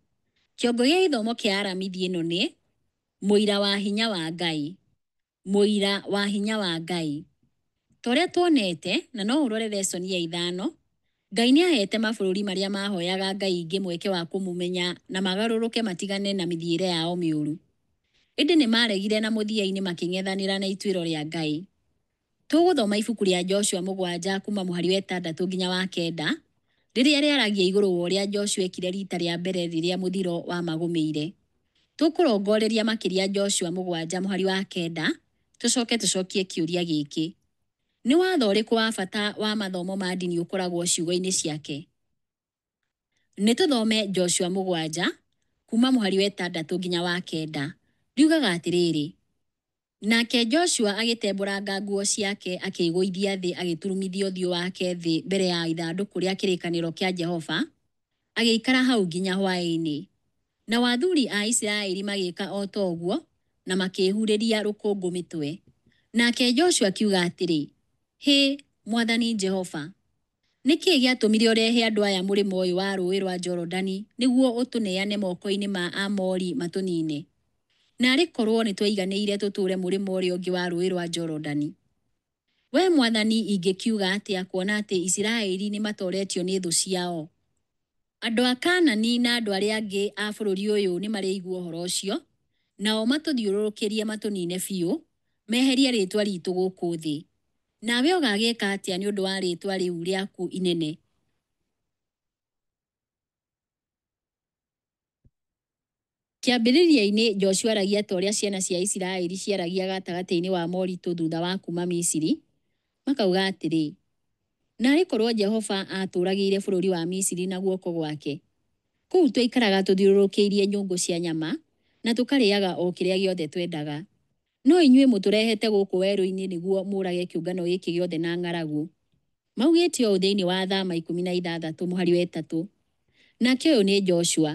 Kĩongo gĩa gĩthomo kĩa Aramithi ĩno nĩ Mũira wa hinya wa Ngai. Mũira wa hinya wa Ngai. Ta ũrĩa tuonete, na no ũrore lesson ya ithano, Ngai nĩ aheete mabũrũri marĩa mahoyaga ngai ingĩ mweke wa kũmũmenya na magarũrũke matigane na mĩthiĩre yao mĩũru. Ĩndĩ nĩ maaregire na mũthia-inĩ makĩng'ethanĩra na ituĩro rĩa Ngai. Tũgũthoma ibuku rĩa Joshua 7 kuma mũhari wa 6 nginya wa 9, rĩrĩa rĩaragia igũrũ wa ũrĩa Joshua ekire rita rĩa mbere rĩrĩa mũthiro wamagũmĩire. Tũkũrongoreria makĩria Joshua 7 mũhari wa 9, tũcoke tũcokie kĩũria gĩkĩ: Nĩ watho ũrĩkũ wa bata wa mathomo ma ndini ũkoragwo ciugo-inĩ ciake? Nĩ tũthome Joshua 7 kuma mũhari wa 6 nginya wa 9. Riugaga atĩrĩrĩ, Nake Joshua agĩtembũranga nguo ciake, akĩĩgũithia thĩ, agĩturumithia ũthiũ wake thĩ mbere ya ithandũkũ rĩa kĩrĩkanĩro kĩa Jehova, agĩikara hau nginya hwaĩ-inĩ. Nao athuri a Isiraeli magĩĩka o ta ũguo, na makĩĩhurĩria rũkũngũ mĩtwe. Nake Joshua akiuga atĩrĩ, Hĩ, Mwathani Jehova! Nĩ kĩĩ gĩatũmire ũrehe andũ aya mũrĩmo ũyũ wa Rũũĩ rwa Jorodani nĩguo ũtũneane moko-inĩ ma Aamori matũniine? Naarĩ korũo nĩ twaiganĩire tũtũũre mũrĩmo ũrĩa ũngĩ wa Rũũĩ rwa Jorodani! Wee Mwathani, ingĩkiuga atĩa kuona atĩ Isiraeli nĩ matooretio nĩ thũ ciao? Andũ a Kaanani na andũ arĩa angĩ a bũrũri ũyũ nĩ marĩigua ũhoro ũcio, nao matũthiũrũrũkĩrie matũniine biũ, meherie rĩĩtwa ritũ gũkũ thĩ. Nawe ũgaagĩka atĩa nĩ ũndũ wa rĩĩtwa rĩu rĩaku inene? Kĩambĩrĩria-inĩ, Joshua aaragia ta ũrĩa ciana cia Isiraeli ciaragia gatagatĩ-inĩ wa moritũ thutha wa kuuma Misiri, makauga atĩrĩ, Naarĩ korũo Jehova aatũũragĩire bũrũri wa Misiri na guoko gwake! Kũu twaikaraga tũthiũrũrũkĩirie nyũngũ cia nyama, na tũkarĩaga o kĩrĩa gĩothe twendaga. No inyuĩ mũtũrehete gũkũ werũ-inĩ nĩguo mũũrage kĩũngano gĩkĩ gĩothe na ng'aragu. Maugĩte ũũ thĩinĩ wa Thama 16 mũhari wa 3. Nake ũyũ nĩ Joshua.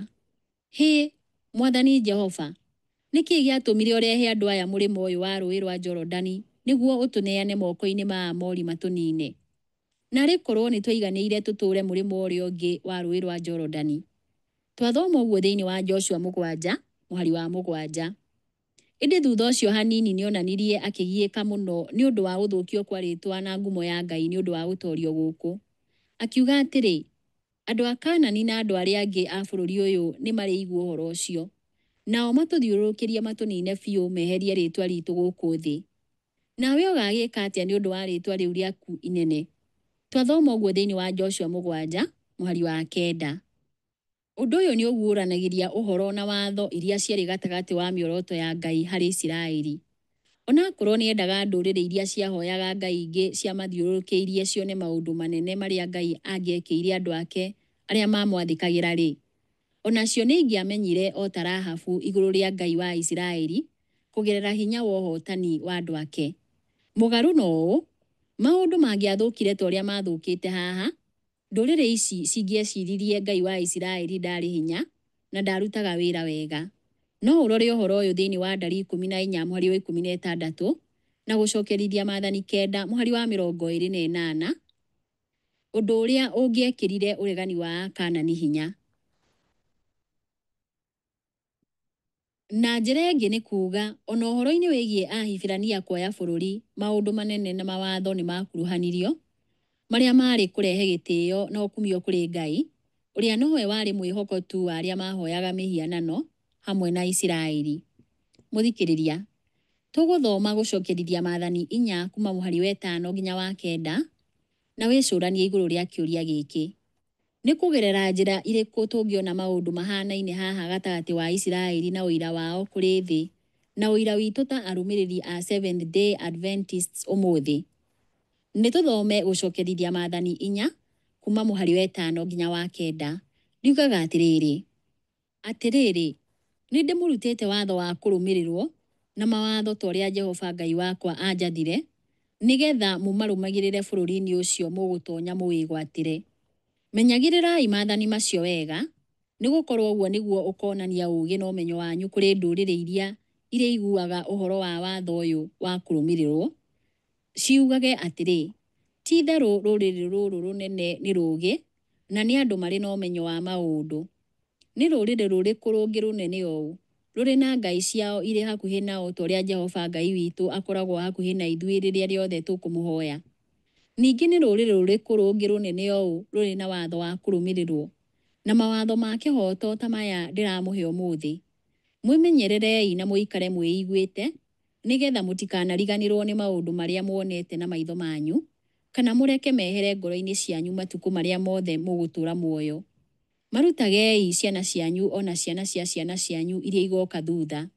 Hĩ, Mwathani Jehova, nĩ kĩĩ gĩatũmire ũrehe andũ aya mũrĩmo ũyũ wa Rũũĩ rwa Jorodani nĩguo ũtũneane moko-inĩ ma Aamori matũniine? Naarĩ korũo nĩ twaiganĩire tũtũũre mũrĩmo ũrĩa ũngĩ wa Rũũĩ rwa Jorodani! Twathoma ũguo thĩinĩ wa Joshua 7 mũhari wa 7. Ĩndĩ thutha ũcio hanini nĩ onanirie akĩgiĩka mũno nĩ ũndũ wa gũthũkio kwa rĩĩtwa na ngumo ya Ngai nĩ ũndũ wa gũtoorio gũkũ. Akiuga atĩrĩ, Andũ a Kaanani na andũ arĩa angĩ a bũrũri ũyũ nĩ marĩigua ũhoro ũcio, nao matũthiũrũrũkĩrie matũniine biũ meherie rĩĩtwa ritũ gũkũ thĩ. Nawe ũgaagĩka atĩa nĩ ũndũ wa rĩĩtwa rĩu rĩaku inene? Twathoma ũguo thĩinĩ wa Joshua 7 mũhari wa 9. Ũndũ ũyũ nĩ ũguũranagĩria ũhoro na watho iria ciarĩ gatagatĩ wa mĩoroto ya Ngai harĩ Isiraeli. O na akorũo nĩ endaga ndũrĩrĩ iria ciahoyaga ngai ingĩ ciamathiũrũrũkĩirie cione maũndũ manene marĩa Ngai angĩekĩire andũ ake arĩa maamwathĩkagĩra-rĩ, o nacio nĩ ingĩamenyire o ta Rahabu igũrũ rĩa Ngai wa Isiraeli kũgerera hinya wa ũhootani wa andũ ake. Mũgarũ na ũũ, maũndũ mangĩathũkire ta ũrĩa maathũkĩte haha, ndũrĩrĩ ici cingĩeciririe Ngai wa Isiraeli ndaarĩ hinya na ndaarutaga wĩra wega. No ũrore ũhoro ũyũ thĩinĩ wa Ndari 14 mũhari wa 16 na Gũcokerithia Maathani 9 mũhari wa 28, ũndũ ũrĩa ũngĩekĩrire ũregani wa Akanaani hinya. Na njĩra ĩngĩ nĩ kuuga, o na ũhoro-inĩ wĩgiĩ Ahibirania kuoya bũrũri, maũndũ manene na mawatho nĩ maakuruhanirio, marĩa maarĩ kũrehe gĩtĩo na ũkumio kũrĩ Ngai, ũrĩa nowe warĩ mwĩhoko tu wa arĩa maahoyaga mĩhianano, hamwe na Isiraeli. Mũthikĩrĩria, tũgũthoma Gũcokerithia Maathani 4 kuuma mũhari wa 5 nginya wa 9, na wĩcũranie igũrũ rĩa kĩũria gĩkĩ: Nĩ kũgerera njĩra irĩkũ tũngĩona maũndũ mahanaine haha gatagatĩ wa Isiraeli na ũira wao kũrĩ thĩ na ũira witũ ta arũmĩrĩri a Seventh-day Adventists ũmũthĩ? Nĩ tũthome Gũcokerithia Maathani 4 kuuma mũhari wa 5 nginya wa 9. Riugaga atĩrĩrĩ, Atĩrĩrĩ, nĩndĩmũrutĩte watho wa kũrũmĩrĩrũo, na mawatho ta ũrĩa Jehova Ngai wakwa aanjathire, nĩ getha mũmarũmagĩrĩre bũrũri-inĩ ũcio mũgũtonya mũwĩgwatĩre. Menyagĩrĩrai maathani macio wega, nĩ gũkorũo ũguo nĩguo ũkonania ũũgĩ na ũmenyo wanyu kũrĩ ndũrĩrĩ iria irĩiguaga ũhoro wa watho ũyũ wa kũrũmĩrĩrũo, ciugage atĩrĩ, Ti-itherũ rũrĩrĩ rũrũ rũnene nĩ rũũgĩ, na nĩ andũ marĩ na ũmenyo wa maũndũ. Nĩ rũrĩrĩ rũrĩkũ rũngĩ rũnene ũũ, rũrĩ na ngai ciao irĩ hakuhĩ nao ta ũrĩa Jehova Ngai witũ akoragwo hakuhĩ na ithuĩ rĩrĩa rĩothe tũkũmũhoya? Ningĩ nĩ rũrĩrĩ rũrĩkũ rũngĩ rũnene ũũ rũrĩ na watho wa kũrũmĩrĩrũo, na mawatho ma kĩhooto ta maya ndĩramũhe ũmũthĩ? Mwĩmenyererei na mũikare mwĩiguĩte, Nĩ getha mũtikanariganĩrũo nĩ maũndũ marĩa mwonete na maitho manyu, kana mũreke mehere ngoro-inĩ cianyu matukũ marĩa mothe mũgũtũũra muoyo. Marutagei ciana cianyu o na ciana cia ciana cianyu iria igoka thutha.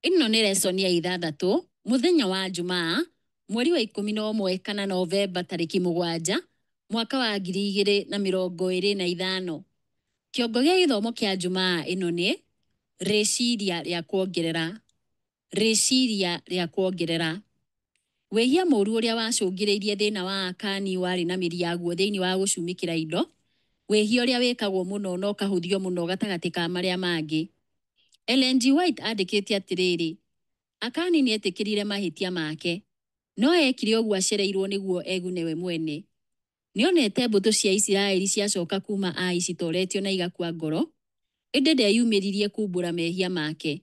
Ĩno nĩ lesson ya ithathatũ, mũthenya wa Njumaa, mweri wa 11 kana Novemba tarĩki 7, mwaka wa 2025. Kĩongo gĩa gĩthomo kĩa Njumaa ĩno nĩ rĩciria rĩa kuongerera. Rĩciria rĩa kuongerera. Wĩhia mũũru ũrĩa wacũngĩrĩirie thĩna wa Akani warĩ na mĩri yaguo thĩinĩ wa gũcumĩkĩra indo, wĩhia ũrĩa wĩkagwo mũno na ũkahũthio mũno gatagatĩ ka marĩa mangĩ. Ellen G. White andĩkĩte atĩrĩrĩ, Akani nĩ eetĩkĩrire mahĩtia make, no eekire ũguo acereirũo nĩguo egune we mwene. Nĩ onete mbũtũ cia Isiraeli ciacoka kuuma Ai citooretio na igakua ngoro, ĩndĩ ndeyumĩririe kuumbũra mehia make.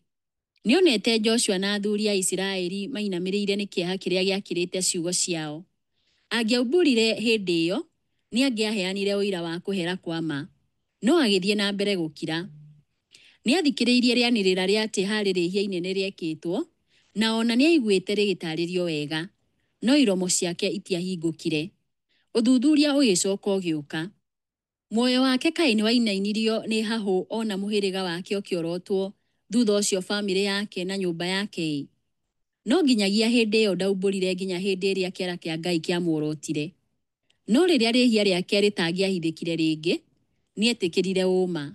Nĩ onete Joshua na athuri a Isiraeli mainamĩrĩire nĩ kĩeha kĩrĩa gĩakĩrĩte ciugo ciao. Angĩaumbũrire hĩndĩ ĩyo, nĩ angĩaheanire ũira wa kũhera kwa ma. No agĩthiĩ na mbere gũkira. Nĩ aathikĩrĩirie rĩanĩrĩra rĩa atĩ harĩ rĩhia inene rĩekĩtwo, na o na nĩ aaiguĩte rĩgĩtaarĩrio wega. No iromo ciake itiahingũkire. Ũthuthuria ũgĩcoka ũgĩũka. Muoyo wake kaĩ nĩ wainainirio nĩ hahũ ona mũhĩrĩga wake ũkĩorotwo thutha ũcio famĩlĩ yake na nyũmba yake-ĩ? No nginyagia hĩndĩ ĩyo ndaumbũrire nginya hĩndĩ ĩrĩa kĩara kĩa Ngai kĩamuorotire. No rĩrĩa rĩhia rĩake rĩtangĩahithĩkire rĩngĩ, nĩetĩkĩrire ũũma.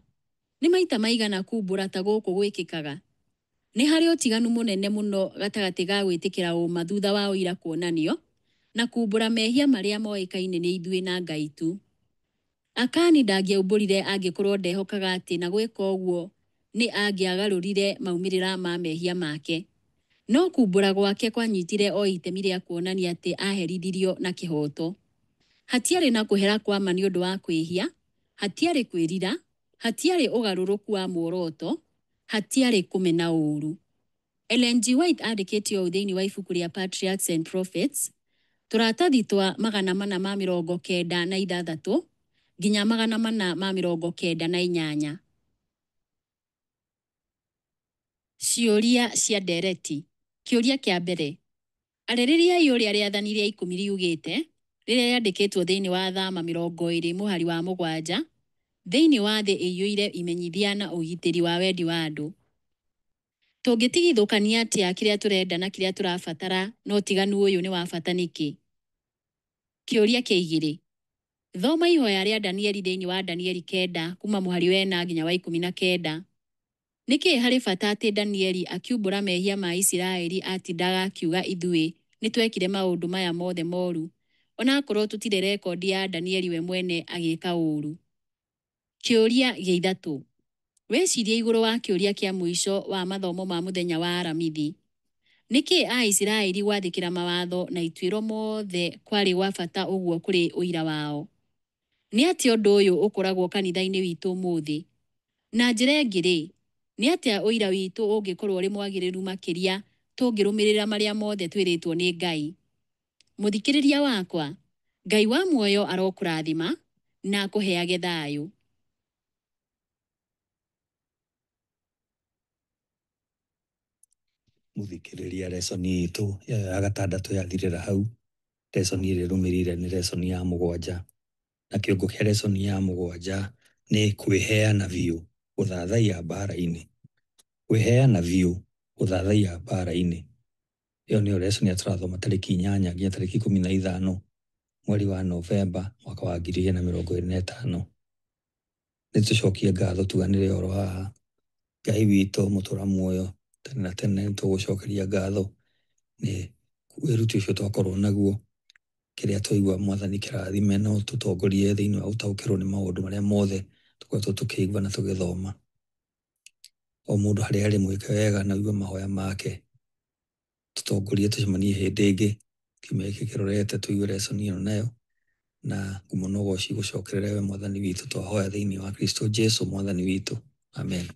Nĩ maita maigana kuumbũra ta gũkũ gwĩkĩkaga? Nĩ harĩ ũtiganu mũnene mũno gatagatĩ ga gwĩtĩkĩra ũũma thutha wa ũira kuonanio, na kuumbũra mehia marĩa moĩkaine nĩ ithuĩ na Ngai tu. Akani ndangĩaumbũrire angĩkorũo ndehokaga atĩ na gwĩka ũguo nĩ angĩagarũrire maumĩrĩra ma mehia make. No kuumbũra gwake kwanyitire o itemi rĩa kuonania atĩ aaherithirio na kĩhooto. Hatiarĩ na kũhera kwa ma nĩ ũndũ wa kwĩhia, hatiarĩ kwĩrira, hatiarĩ ũgarũrũku wa muoroto, hatiarĩ kũmena ũũru. Ellen G. White andĩkĩte ũũ thĩinĩ wa ibuku rĩa Patriarchs and Prophets, tũratathi twa 496 nginya 498. Ciũria cia ndereti. Kĩũria kĩa mbere. Arĩrĩriai ũrĩa rĩathani rĩa ikũmi riugĩte, rĩrĩa rĩandĩkĩtwo thĩinĩ wa Thama 20 mũhari wa 7, thĩinĩ wa thĩ ĩiyũire imenyithia na ũgitĩri wa wendi wa andũ. Tũngĩtigithũkania atĩa kĩrĩa tũrenda na kĩrĩa tũrabatara na ũtiganu ũyũ nĩ wa bata nĩkĩ? Kĩũria kĩa igĩrĩ. Thoma ihoya rĩa Danieli thĩinĩ wa Danieli 9 kuma mũhari wa 4 nginya wa 19. Nĩkĩ harĩ bata atĩ Danieli akiumbũra mehia ma Isiraeli atindaga akiuga ithuĩ nĩ twekire maũndũ maya mothe moru ona akorwo tũtirĩ rekondi ya Danieli we mwene agĩka ũũru? Kĩũria gĩa ithatũ. Wĩcirie igũrũ wa kĩũria kĩa mũico wa mathomo ma mũthenya wa Aramithi. Nĩkĩ Aisiraeli gwathĩkĩra mawatho na ituĩro mothe kwarĩ gwa bata ũguo kũrĩ ũira wao? Nĩ atĩa ũndũ ũyũ ũkoragwo kanitha-inĩ witũ ũmũthĩ? Na njĩra ĩngĩ-rĩ, nĩ atĩa ũira witũ ũngĩkorũo ũrĩ mwagĩrĩru makĩria tũngĩrũmĩrĩra marĩa mothe twĩrĩtwo nĩ Ngai? Mũthikĩrĩria wakwa, Ngai wa muoyo arokũrathima na akũheage thayũ. Mũthikĩrĩria, lesson itũ ya gatandatũ yathirĩra hau. Lesson ĩrĩa ĩrũmĩrĩire nĩ lesson ya mũgwanja. Na kĩongo kĩa lesson ya mũgwanja nĩ kwĩheana biũ gũthathaiya mbara-inĩ. Kwĩheana biũ gũthathaiya mbara-inĩ. Ĩyo nĩyo lesson ĩrĩa tũrathoma tarĩki 8 nginya tarĩki 15 mweri wa Novemba mwaka wa 2025. Nĩ tũcokie ngatho tuganĩre oro haha. Ngai witũ mũtũra muoyo tene na tene nĩ tũgũcokeria ngatho nĩ wĩruti ũcio twakorwo naguo. Kĩrĩa twaigua Mwathani kĩrathime na ũtũtongorie thĩinĩ wa gũtaũkĩrwo nĩ maũndũ marĩa mothe tũkoretwo tũkĩigua na tũgĩthoma. O mũndũ harĩa arĩ mwĩke wega na ũigue mahoya make. Tũtongorie tũcemanie hĩndĩ ĩngĩ kiumia gĩkĩ kĩrorete tũigue lesson ĩno nayo na ngumo na ũgoci gũcokerere we Mwathani witũ twahoya thĩinĩ wa Kristo Jesu Mwathani witũ. Amen.